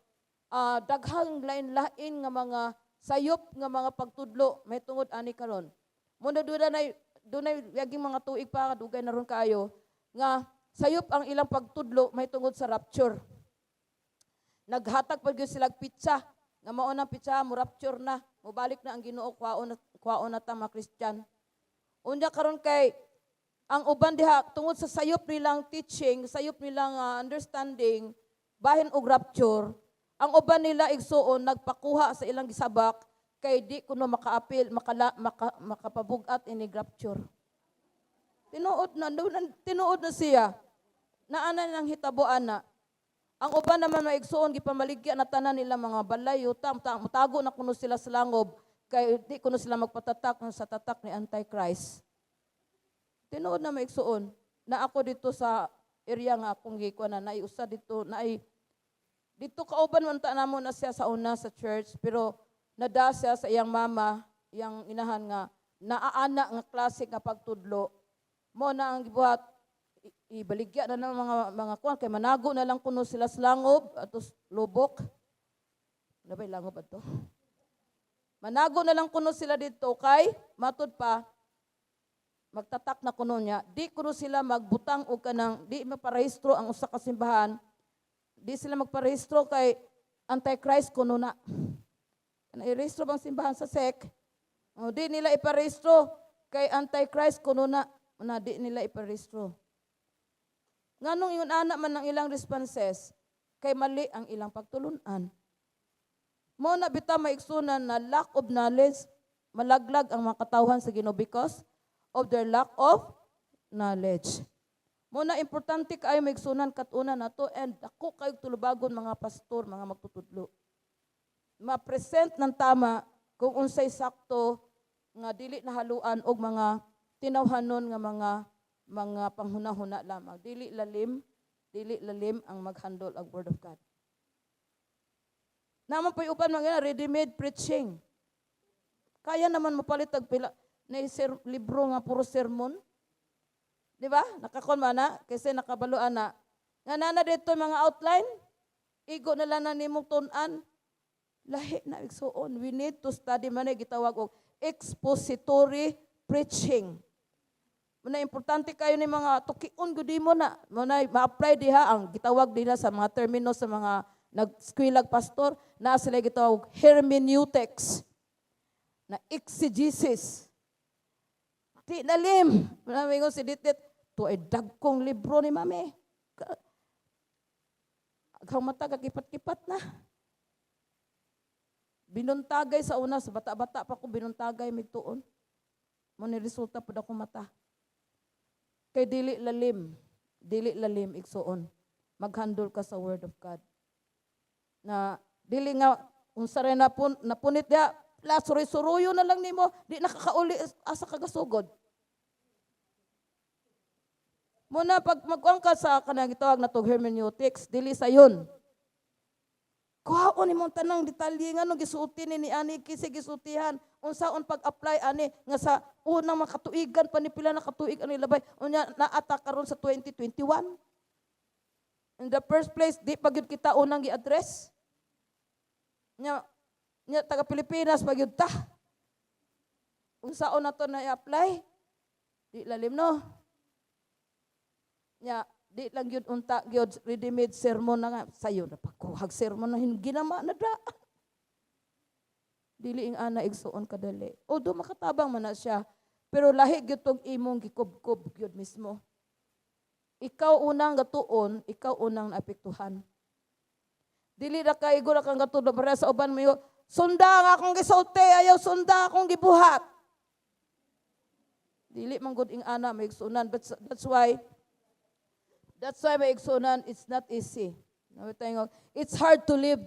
daghang lain-lain nga mga sayop nga mga pagtudlo may tungod ani karon. Muna dunay yaging mga tuig pa, dugay na ron kaayo nga sayop ang ilang pagtudlo may tungod sa rapture. Naghatag pa gyud sila pitsa nga mao nang pitsa mo rapture na, mobalik na ang Ginoo, kwaon na ta mga Christian. Unya karon kay ang uban diha, tungod sa sayop nilang teaching, sayop nilang understanding bahin og rapture, ang uban nila, igsuon, nagpakuha sa ilang gisabak kay di kuno makaapil, makapabug-at inig rapture. Tinuod na, tinuod na siya. Naana nang hitabo ana. Ang uban naman, maigsuon, gipamaligya na tanan nila mga balay, yuta, mutago na kuno sila sa langob kay di kuno sila magpatatak sa tatak ni Antichrist. Tinuod na, maigsuon. Na ako dito sa area nga akong gikuan na naiusa dito, naay dito kauban man ta namo na siya sa una sa church, pero nada siya sa iyang mama, iyang inahan nga naaana nga klase nga pagtudlo. Mo na ang gibuhat, ibaligya na ng mga kuan kay manago na lang kuno sila sa langob atos lubok. Ano ba langob ato? Manago na lang kuno sila dito kay matud pa magtatak na kuno niya. Di kuno sila magbutang og kanang di maparehistro ang usa ka simbahan. Di sila magparehistro kay Antichrist kuno na. Kana irehistro bang simbahan sa SEC? O, di nila iparehistro kay Antichrist kuno na na di nila iparehistro. Nganong ingon ana man ang ilang responses? Kay mali ang ilang pagtulunan. Mo na bitaw, maigsunan, na lack of knowledge, malaglag ang mga katawhan sa Ginoo because of their lack of knowledge. Mo na importante kaayo, maigsunan, katunan nato and dako kayo tulubagon mga pastor, mga magtutudlo. Ma-present ng tama kung unsay sakto nga dili nahaluan og mga tinawhanon nga mga panghuna-huna lamang. Dili lalim ang maghandle ang word of God. Naman pa'y uban mga ready-made preaching. Kaya naman mapalit og pila na libro nga puro sermon. Di ba? Nakakon ba na? Kasi nakabaloan na. Nga nana dito mga outline, igo na lang na nimong tun-an. Lahi na, igsuon. We need to study man, gitawag og expository preaching. Muna importante kayo ni mga tukion gud mo na. Muna ma-apply diha ang gitawag nila sa mga termino sa mga nag-eskwelag pastor na sila gitawag hermeneutics na exegesis. Di lalim. Muna mingon si Ditit, to ay dagkong libro ni mami. Aghang mata kakipat-kipat na. Binuntagay sa una, sa bata-bata pa ko, binuntagay migtuon. Mo ni resulta pud ako mata. Kay dili lalim, dili lalim, igsuon. Maghandle ka sa word of God. Na dili nga unsa rin napun, napunit diha, la suroy-suroyo na lang nimo, di nakakauli asa ka gasugod. Muna pag magkuan ka sa kanang gitawag na tog hermeneutics, dili sayon. Kuhaon nimo tanang detalye nga nung gisuoti ni ani kasi gisultihan unsaon pag-apply ani nga sa unang makatuigan pa ni pila na katuig ani labay unya naata karon sa 2021. In the first place, di pa gyud kita unang gi-address. Nya nya taga Pilipinas pa gyud ta. Unsaon na to na i-apply? Di lalim, no? Nya di lang gyud unta gyud ready-made sermon na nga sayo na pagkuhag sermon na ginama na da. Dili ing ana, igsuon, kadali. Although makatabang man na siya, pero lahi gyud tong imong gikubkob gyud mismo. Ikaw unang gatuon, ikaw unang naapektuhan. Dili ra ka igo ra kang gatuon para sa uban mo, "Sunda ang akong gisulti, ayaw sunda akong gibuhat." Dili man gud ing ana, may igsuonan, but that's why, may igsuonan, it's not easy. It's hard to live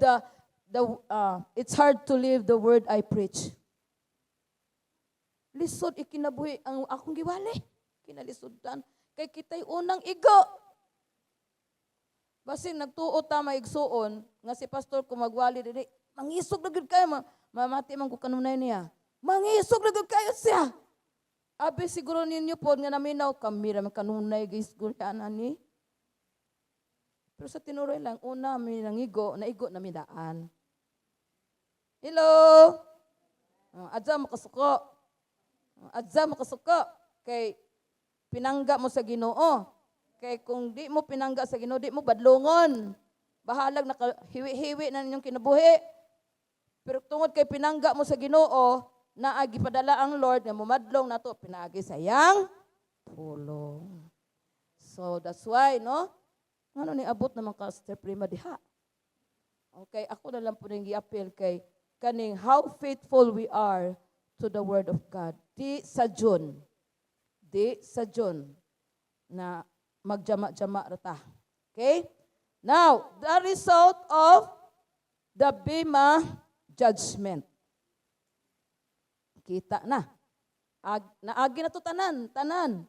the word I preach. Lisod ikinabuhi ang akong giwali. Kinalisodtan. Kay kita'y unang igo. Basin nagtuo ta, maigsuon, nga si pastor kung magwali dili, mangisog na gyud kayo, mamati man ko kanunay niya. Mangisog na gyud kayo siya. Abi siguro ninyo po nga naminaw kami ra man kanunay gisguryan ani. Pero sa tinuroy lang, una mi nangigo, naigo na mi daan. Hello? Oh, adya mo kasuko. Oh, adya mo kasuko. Kay pinangga mo sa Ginoo. Kay kung di mo pinangga sa Ginoo, di mo badlongon. Bahalag nakahiwi-hiwi na ninyong kinabuhi. Pero tungod kay pinangga mo sa Ginoo, naagi padala ang Lord nga mumadlong nato pinaagi sa iyang pulong. So that's why, no? Ngano ni abot naman ka step prima diha? Okay, ako na lang po ning gi-appeal kay kaning how faithful we are to the word of God. Di sa June. Di sa June na magjama-jama ra ta. Okay? Now, the result of the Bema judgment. Kita na. Naagi na to tanan, tanan.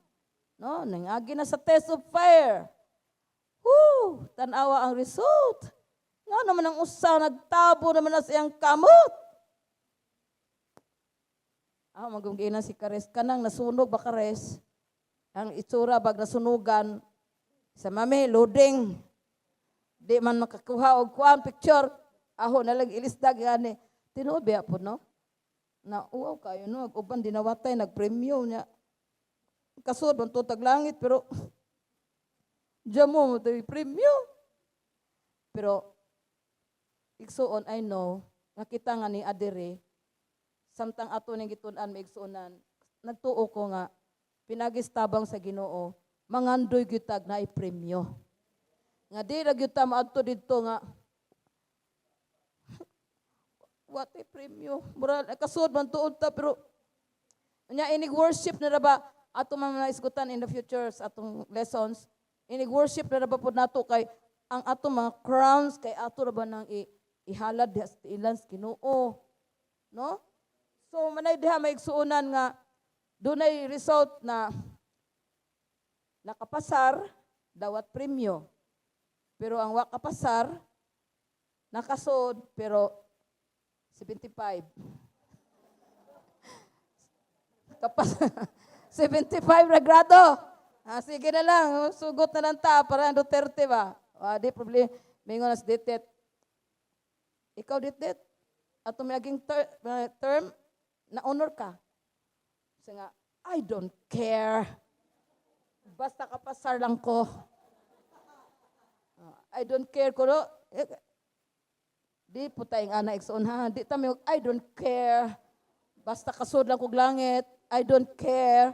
No, nangagi na sa test of fire. Woo, tanawa ang result. Nga naman ang usa nagtabo naman na siyang kamot. Ah, magungginan si Kares kanang nasunog ba, Kares? Ang itsura bag nasunugan sa mami loading. Di man makakuha og kuan picture. Aho na lang ilisdag gani. Tinuod biya po, no? Na uwaw kayo no, ug uban dinawatay nagpremyo niya. Kasud man to tag langit, pero diyan mo mo premyo. Pero igsuon, I know nga kita nga ni adere samtang ato ning gitun-an, maigsuonan, nagtuo ko nga pinagistabang sa Ginoo mangandoy gyud tag naay premyo. Nga di ra gyud ta maadto didto nga what a premyo. Mura kasud man tuod ta, pero nya inig worship na ra ba ato man maisgutan in the future sa atong lessons. Inig worship na ra ba pod nato kay ang ato mga crowns kay ato ra ba nang ihalad diha sa tiilan sa Ginoo, no? So manay diha, maigsuonan, nga dunay result na nakapasar dawat premyo. Pero ang wa kapasar nakasod pero 75. Kapas 75 na grado. Ah, sige na lang, sugot na lang ta para ang Duterte ba. Ah, di problema. Mingon na si Ditet. Ikaw, Ditet. Ato may aging term, na honor ka. Kasi nga, "I don't care. Basta kapasar lang ko. Ah, I don't care ko." No? Eh, di po tayong ana igsoon ha. Di ta may, "I don't care. Basta kasud lang kog langit. I don't care.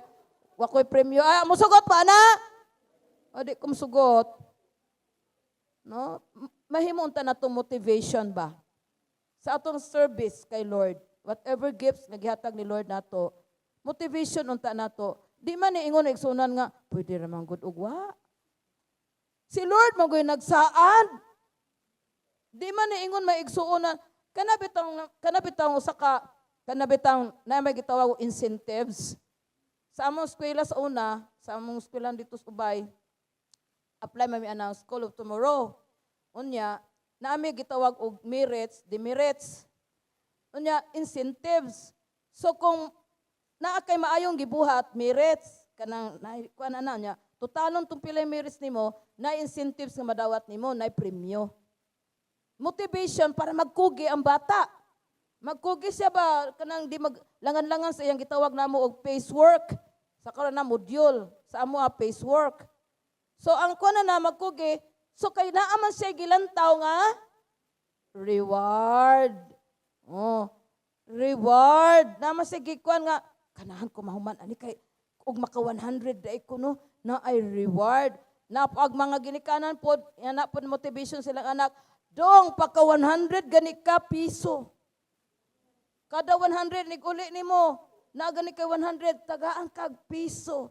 Wa ko'y premyo." Ay, musugot pa na? O di ko musugot. No? Mahimo unta na to motivation ba? Sa atong service kay Lord, whatever gifts nga gihatag ni Lord nato, motivation unta nato. Di man ni ingon igsunan nga pwede ra man gud og wa. Si Lord man gud nagsaad. Di man ni ingon may igsuon na kana bitang usa ka kana bitang na may gitawag og incentives. Sa among eskwela sa una, sa among eskwela dito sa Ubay, apply man mi anang School of Tomorrow. Unya, naami gitawag og merits, demerits. Unya, incentives. So kung naa kay maayong gibuhat, merits, kanang na kuan na niya, totalon tong pila merits nimo, na incentives nga madawat nimo, na premyo. Motivation para magkugi ang bata. Magkugi siya ba kanang di mag langan-langan sa iyang gitawag namo og pace work. Sa karon na module sa amo a pace work. So ang kuan na magkugi, so kay naa man siya gilantaw nga reward. Oh, reward. Naa man siya gikuan nga kanahan ko mahuman ani kay og maka 100 dai ko, no, na ay reward. Na pag mga ginikanan pod, yan na pod motivation silang anak, dong pagka 100 gani ka piso. Kada 100 nig uli nimo, na gani kay 100 tagaan kag piso.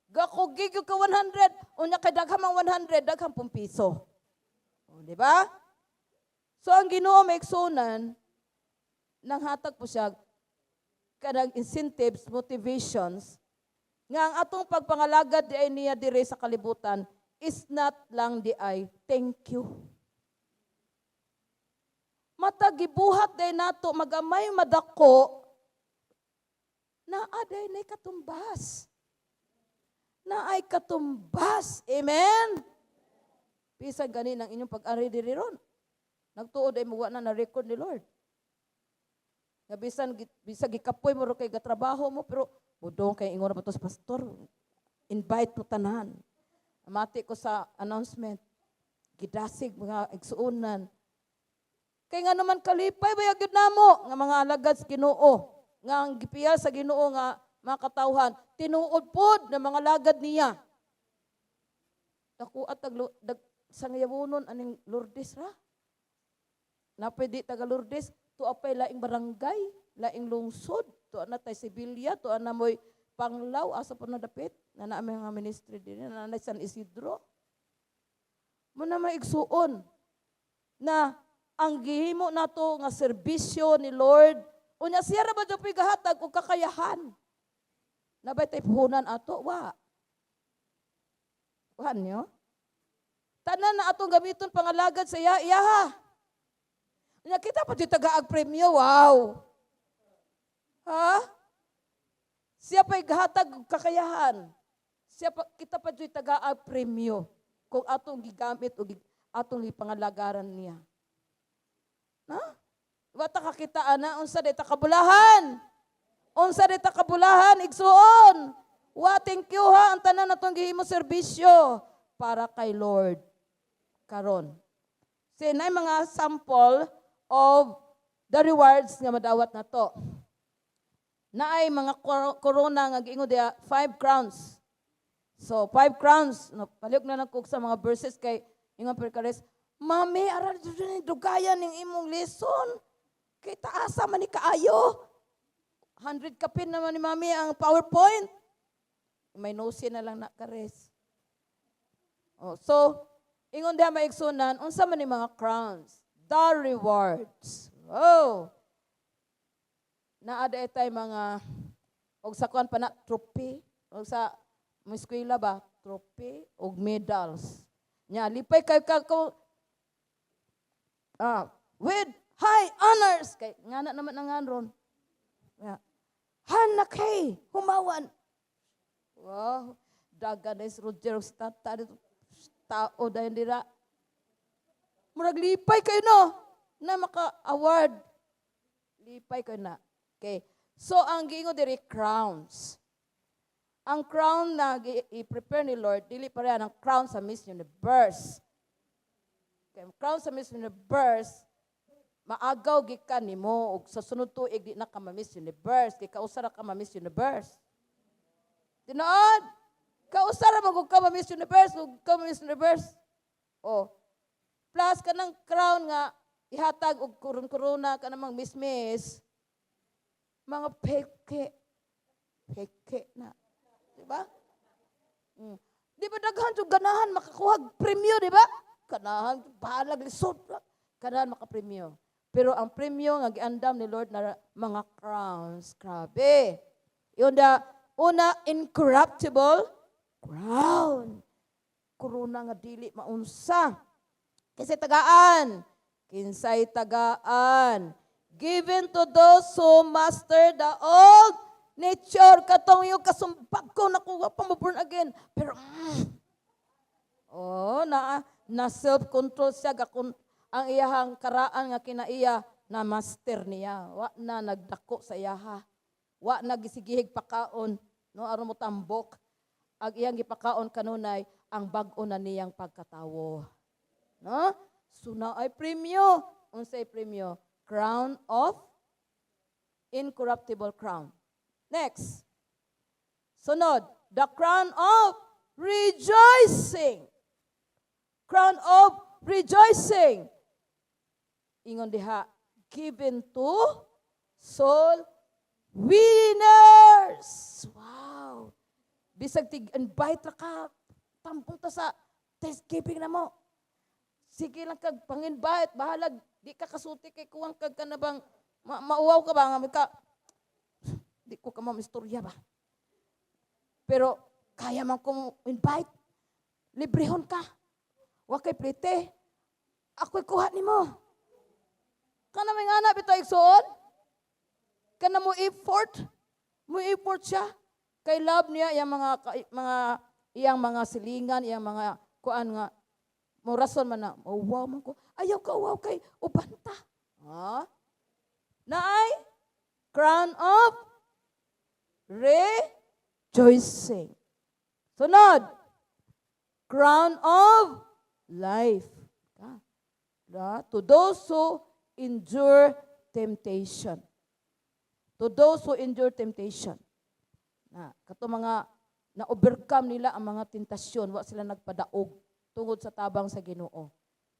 Gako gigyo ka 100, unya kay daghan mang 100, daghan pong piso. O, di ba? So ang Ginoo may igsunan, nanghatag po siya kanang incentives, motivations, nga ang atong pagpangalagad di ay niya dire sa kalibutan is not lang di ay thank you. Matag gibuhat day nato magamay madako, naa day nay katumbas. Naay katumbas. Amen? Bisan gani ng inyong pag-ari diri ron. Nagtuod ay muwa na na record ni Lord. Nga bisan bisag gikapoy mo ro kay gatrabaho mo, pero budong kay ingon na ba to sa pastor? Invite mo tanan. Amati ko sa announcement. Gidasig mga igsuonan. Kay nga naman kalipay ba gyud namo nga mga alagad sa Ginoo, nga ang gipiya sa Ginoo nga mga katawhan, tinuod pod na mga lagad niya. Dako at tag sa ngayawonon aning Lourdes ra. Na pwede taga Lourdes, tuwa pa'y laing barangay, laing lungsod, tuwa na tay Sevilla, tuwa na mo'y Panglao, asa pa na dapit, na na mga ministry din, na na San Isidro. Mo na maigsuon na ang gihimo nato nga serbisyo ni Lord, unya siya ra ba jud gahatag og kakayahan? Nabay tay puhunan ato wa. Kuhan niyo? Tanan na atong gamiton pangalagad sa iya, iyaha. Unya kita pa di tagaag premyo, wow. Ha? Siya pa'y gahatag og kakayahan. Siya pa, kita pa dyo'y tagaag premyo kung atong gigamit o atong gipangalagaran niya. Na? Wa ta kakita ana unsa day ta kabulahan. Unsa day ta kabulahan, igsuon. Wa thank you ha ang tanan natong gihimo serbisyo para kay Lord karon. So, nay mga sample of the rewards nga madawat nato. Naay mga corona nga giingon diya, five crowns. So, five crowns. No, palihog na lang kog sa mga verses kay ingon perkares, "Mami, aral dugayan ning imong lesson. Kay taasa man ni kaayo. 100 kapin naman ni Mami ang PowerPoint." May nosi na lang na kares. Oh, so, ingon diha maigsunan, unsa man ni mga crowns? The rewards. Oh. Naa tay mga og sa kuan pa na trophy og sa mga eskwela ba, trophy og medals. Nya lipay kay ka ko with high honors kay ngana naman ang ron. Ya. Hana kay humawan. Wow, dagan na si Roger og si tata dito. Tao dahil dira. Murag lipay kayo no na maka-award. Lipay ko na. Okay. So ang giingon diri, crowns. Ang crown na i-prepare ni Lord, dili pareha ng crown sa Miss Universe. Kay ang crown sa Miss Universe, maagaw gikan nimo ug sa sunod tuig di na ka ma-Miss Universe, kay kausa ra ka ma-Miss Universe. Tinuod. Kausa ra man ka ma-Miss Universe, ug ka ma-Miss Universe. Oh. Plus kanang crown nga ihatag og kuron-korona kanang Miss Miss, mga peke. Peke na. Di ba? Di ba daghan jud ganahan makakuha premyo, di ba? Ganahan bahalag lisod. Ganahan makapremyo. Pero ang premyo nga giandam ni Lord na mga crowns, grabe. Yun da, una, incorruptible crown. Korona nga dili maunsa. Kasi tagaan. Kinsay tagaan? Given to those who master the old nature. Katong yung kasumbag ko, nakuha pa mo born again. Pero, oh, na self-control siya. Gakun, ang iyahang karaan nga kinaiya, na master niya. Wa na nagdako sa iyaha. Wa na gisigihig pakaon. No, aron mo tambok. Ang iyang gipakaon kanunay, ang bag-o na niyang pagkatawo. No? So naay premyo. Unsay premyo? Crown of incorruptible crown. Next. Sunod, the crown of rejoicing. Crown of rejoicing. Ingon diha, given to soul winners. Wow. Bisag tig invite ra ka, tampong ta sa Thanksgiving na mo. Sige lang kag pang-invite, bahalag di ka kasulti kay kuwang kag ka na bang mauwaw ka ba nga ka di ko ka istorya ba. Pero kaya man kong invite. Librehon ka. Wa kay plite. Ako'y kuha nimo. Kana may nga na bitaw, igsuon? Kana mo effort? Mo effort siya. Kay love niya iyang mga iyang mga silingan, iyang mga kuan nga mo rason man na, oh, wow man ko. Ayaw ka wow kay uban ta. Ha? Naay crown of rejoicing. Sunod, crown of life. Ka. To those who endure temptation. To those who endure temptation. Na, kato mga na-overcome nila ang mga tentasyon, wa sila nagpadaog tungod sa tabang sa Ginoo.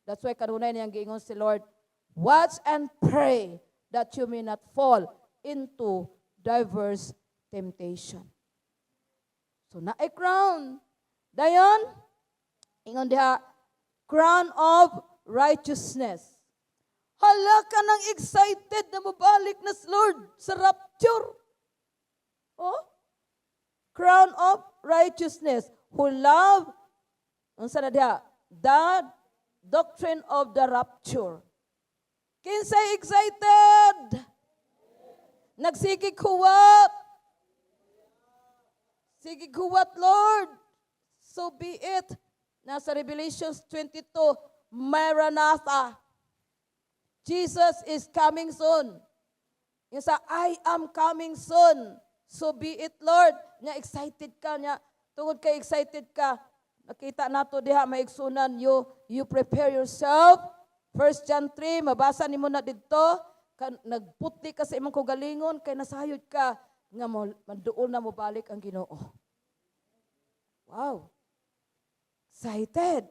That's why kanunay niyang giingon si Lord, "Watch and pray that you may not fall into diverse temptation." So naay crown. Dayon, ingon diha, crown of righteousness. Hala ka nang excited na mabalik na si Lord sa rapture. Oh? Crown of righteousness. Who love, unsa na diha? The doctrine of the rapture. Kinsay excited? Nagsigig huwat. Sige huwat, Lord. So be it. Nasa Revelations 22, Maranatha. Jesus is coming soon. Yung sa "I am coming soon. So be it, Lord." Nya excited ka nya. Tungod kay excited ka, nakita nato diha, mga igsunan, you prepare yourself. 1 John 3, mabasa nimo na didto, kan, nagputli ka sa imong kaugalingon kay nasayod ka nga mo manduol na mo balik ang Ginoo. Wow. Excited.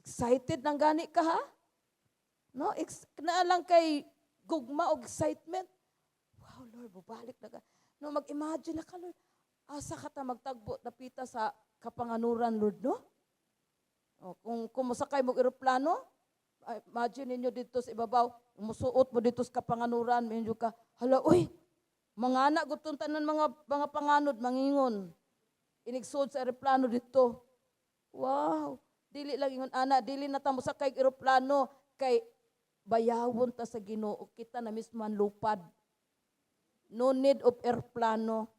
Excited nang gani ka, ha? No, naa lang kay gugma og excitement. Wow, Lord, bubalik na ka. No, mag-imagine na ka, Lord. Asa ka ta magtagbo napita sa kapanganuran, Lord, no? O, kung mosakay mo eroplano, ay, imagine ninyo dito sa ibabaw, musuot mo dito sa kapanganuran, medyo ka, hala, uy, mga anak, gutong tanan mga panganod, mangingon. Inigsuod sa eroplano dito. Wow, dili lang ingon ana, dili na ta mosakay og eroplano kay bayawon ta sa Ginoo, kita na mismo ang lupad. No need of airplano.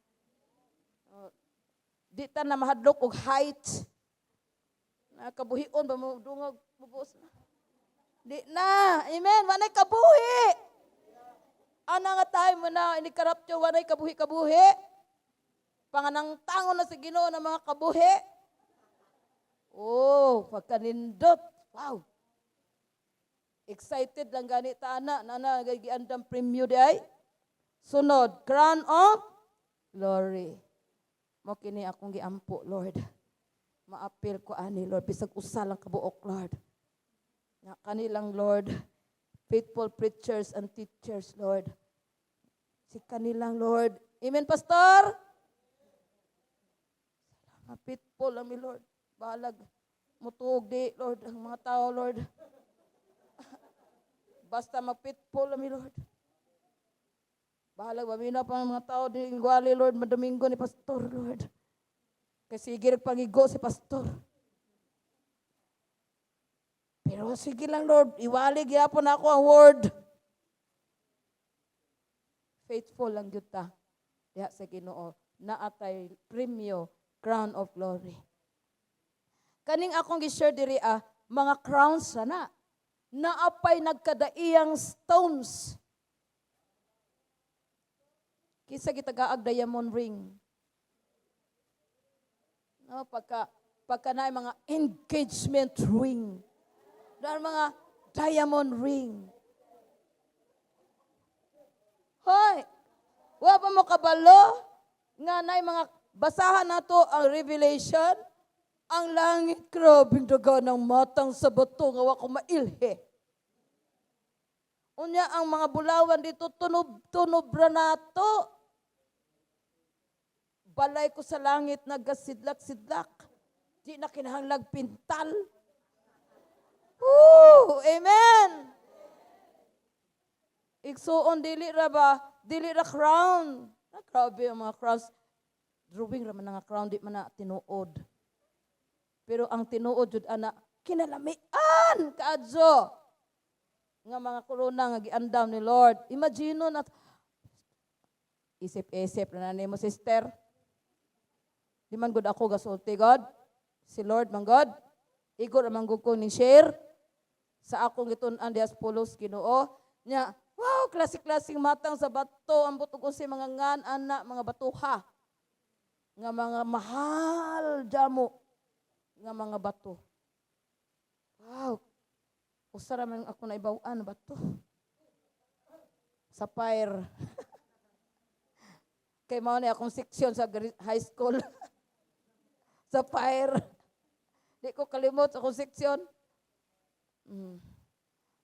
Di ta na mahadlok og height. Nakabuhion ba mo dungog mubos na. Di na. Amen. Wa nay kabuhi. Ana nga time mo na ini ka-rapture, walay kabuhi-kabuhi. Panganang tangon na sa Ginoo ng mga kabuhi. Oh, pagkanindot. Wow. Excited lang gani ta ana, nana giandam premyo di ay. Sunod, crown of glory. Mo kini akong giampo, Lord. Maapil ko ani, Lord, bisag usa lang kabuok, Lord. Nga kanilang, Lord, faithful preachers and teachers, Lord. Si kanilang, Lord. Amen, Pastor? Salamat, faithful lang mi, Lord. Balag, mutuog di, Lord, ang mga tao, Lord. Basta mag-faithful lang mi, Lord. Bahalag, mamina pa ang mga tao, di gwali, Lord, madomingo ni Pastor, Lord. Kasi sige pangigo si Pastor. Pero sige lang, Lord, iwali gyapon ako ang word. Faithful lang gyud ta diha sa Ginoo. Naatay premyo, crown of glory. Kaning akong gi-share diri ah, mga crowns sana. Naapay nagkadaiyang stones. Kinsa gitagaag diamond ring? No, pagka na mga engagement ring. Dahil mga diamond ring. Hoy, wa pa mo kabalo nga nay mga basahan nato ang Revelation? Ang langit, grabing daga ng matang sa bato nga wa ko mailhe. Unya ang mga bulawan dito, tunob tunob ra nato. Balay ko sa langit nagasidlak-sidlak. Di na kinahanglag pintal. Woo! Amen! Igsuon, dili ra ba? Dili ra crown. Ah, grabe ang mga crowns. Drawing ra man nga crown, di man na tinuod. Pero ang tinuod jud ana kinalamian kaadyo nga mga korona nga giandam ni Lord. Imagine na, isip-isip na nimo, sister. Di man gud ako gasulti God. Si Lord man God. Igo ra man gud ko ning share sa akong gitun-an diha sa pulos Ginoo. Nya, wow, klase-klaseng matang sa bato, ambot og unsay mga ngan ana, mga batuha. Nga mga mahal jamo nga mga bato. Wow. Usa ra man ako naibaw-an bato. Sapphire. Kay mao ni akong seksyon sa high school. Sapphire. Di ko kalimot sa akong seksyon.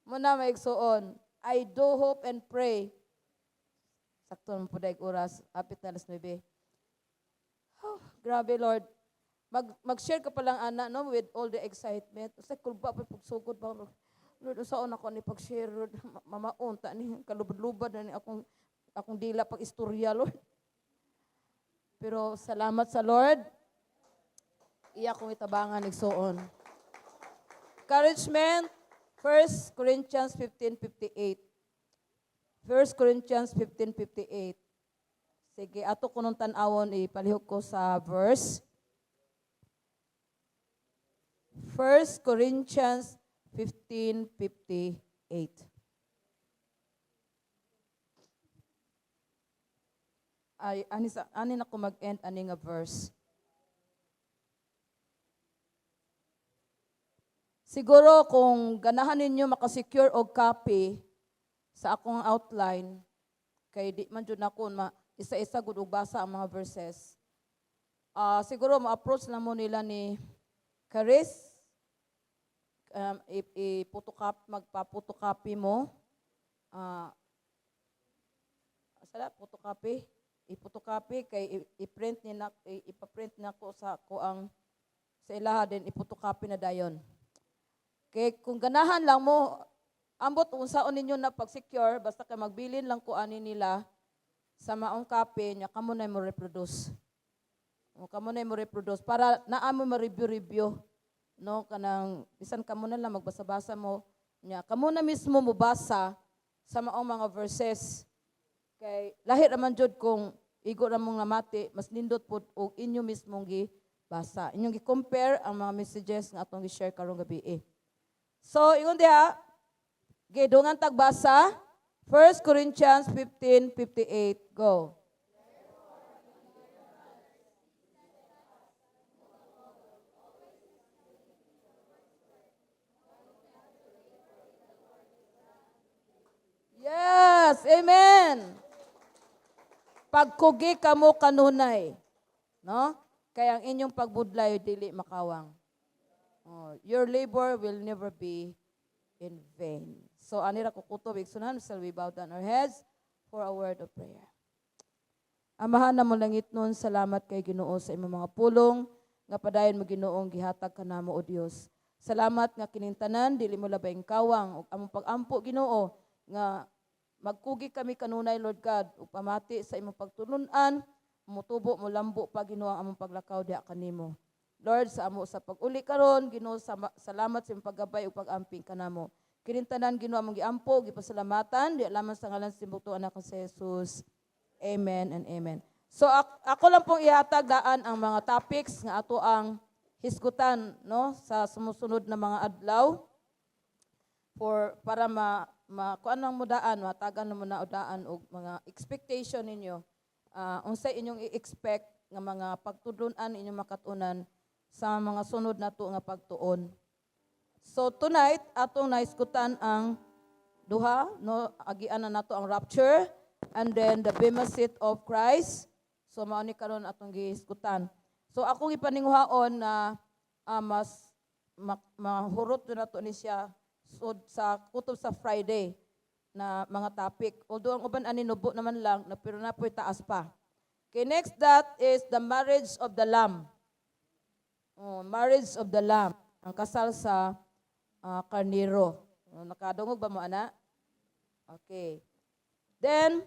Muna may igsuon. I do hope and pray. Sakto naman po daig oras. Apit na alas 9. Oh, grabe, Lord. Mag-share ka palang ana, no, with all the excitement. Usa kulba pa pagsugod ba, Lord. Lord, usaon ako ni pag-share, Lord. Mamaon ta ni, kalubad-lubad na ni akong dila pag istorya, Lord. Pero salamat sa Lord. Iya kong itabangan, igsuon. Encouragement, 1 Corinthians 15:58. 1 Corinthians 15:58. Sige, ato kunong tan-awon, ipalihok ko sa verse. 1 Corinthians 15:58. Ay, ani na ko mag-end ani nga verse. Siguro kung ganahan ninyo makasecure og copy sa akong outline, kay di man jud nako ma isa-isa gud og basa ang mga verses. Ah, siguro mo-approach lang mo nila ni Caris, i-photocopy, magpa-photocopy mo. Ah, sala photocopy, i-photocopy kay i-print ni na, ipa-print nako sa ko ang sa ilaha din, i-photocopy na dayon. Kay kung ganahan lang mo, ambot unsaon ninyo na pag-secure, basta kay magbilin lang ko ani nila sa maong copy nya, kamo na mo reproduce. O kamo na mo reproduce para naa mo ma-review-review, no, kanang bisan kamo na lang magbasa-basa mo nya, kamo na mismo mobasa sa maong mga verses, kay lahi ra man jud kung igo ra mong namati, mas nindot pud og inyo mismong gibasa, inyong gi-compare ang mga messages nga atong gi-share karong gabi eh. So ingon diha, gidungan tagbasa. 1 Corinthians 15:58. Go. Yes, amen. Pagkugi kamo kanunay, no? Kaya ang inyong pagbudlay dili makawang. Oh, your labor will never be in vain. So ani ra ko kutob, igsunan, shall we bow down our heads for a word of prayer? Amahan namo langitnon, salamat kay Ginoo sa imong mga pulong nga padayon mo, Ginoong, gihatag kanamo, o Dios. Salamat nga kining tanan dili mo labayng kawang ug among pag-ampo, Ginoo, nga magkugi kami kanunay, Lord God, ug pamati sa imong pagtulun-an, mutubo mulambo pa, Ginoo, ang among paglakaw diha kanimo. Lord, sa amo sa pag-uli karon, Ginoo, salamat sa imong paggabay ug pag-amping kanamo. Kining tanan, Ginoo, among giampo, gipasalamatan, di lamang sa ngalan sa imong anak si Jesus. Amen and amen. So ako lang pong ihatag daan ang mga topics nga ato ang hisgutan, no, sa sumusunod na mga adlaw for para ma, ma kuan ang mo daan, matagan mo na daan og mga expectation ninyo, unsay inyong i-expect nga mga pagtudlon-an inyong makatunan sa mga sunod nato nga pagtuon. So tonight atong nahisgutan ang duha, no, agian na nato ang rapture and then the Bema Seat of Christ. So mao ni karon atong gihisgutan. So akong ipaninguhaon na mas mahurot na nato ni siya sud sa kutob sa Friday na mga topic. Although ang uban ani nubo naman lang na, pero na po'y taas pa. Okay, next, that is the marriage of the Lamb. Oh, marriage of the Lamb. Ang kasal sa karniro. Oh, nakadungog ba mo ana? Okay. Then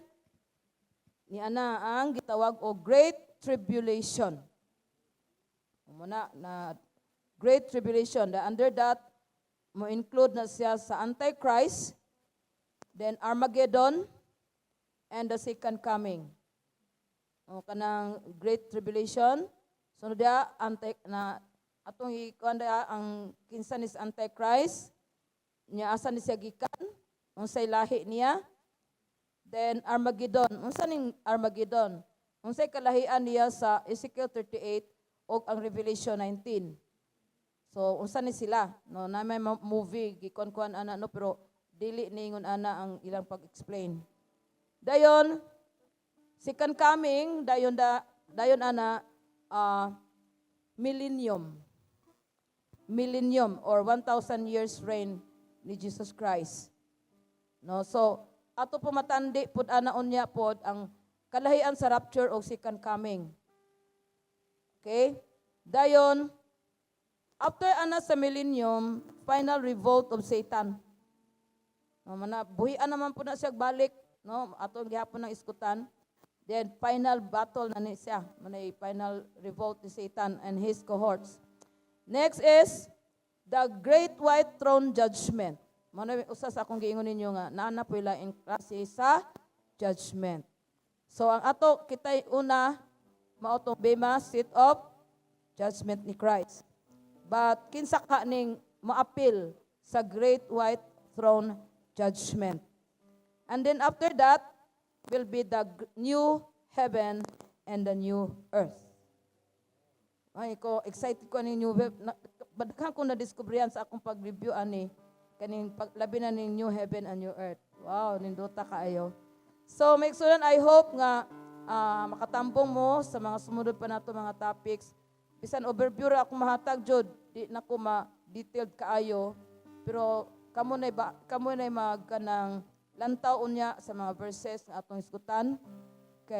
ni ana ang gitawag og Great Tribulation. Muna na Great Tribulation. The under that mo include na siya sa Antichrist, then Armageddon, and the second coming. O kanang Great Tribulation. So diya anti na atong ikuan diya ang kinsa ni sa Antichrist, nya asa ni siya gikan, unsay lahi niya. Then Armageddon, unsa ning Armageddon? Unsay kalahian niya sa Ezekiel 38 o ang Revelation 19? So unsa ni sila? No, na may movie gikuan-kuan ana, no, pero dili ningon ana ang ilang pag-explain. Dayon second coming, dayon da dayon ana millennium. Millennium or 1,000 years reign ni Jesus Christ. No, so ato po matandi pud ana unya pod ang kalahian sa rapture o second coming. Okay? Dayon after ana sa millennium, final revolt of Satan. No, mana buhian naman po na siya balik, no, atong gihapon ng iskutan. Then final battle na ni siya, manay final revolt ni Satan and his cohorts. Next is the Great White Throne Judgment. Mao usa sa akong giingon ninyo nga naa na po lain klase sa judgment. So ang ato kitay una mao tong Bema Seat of Judgment ni Christ. But kinsa ka ning maapil sa Great White Throne Judgment? And then after that will be the new heaven and the new earth. Ay ko excited ko ani new web na, badakhan ko na diskubrihan sa akong pag-review ani kaning pag, labi na ning new heaven and new earth. Wow, nindota kaayo. So, mga igsuonan, I hope nga makatambong mo sa mga sumunod pa nato mga topics. Bisan overview ra akong mahatag jud, di na ko ma detailed kaayo, pero kamo na mag kanang lantaw unya sa mga verses nga atong hisgutan.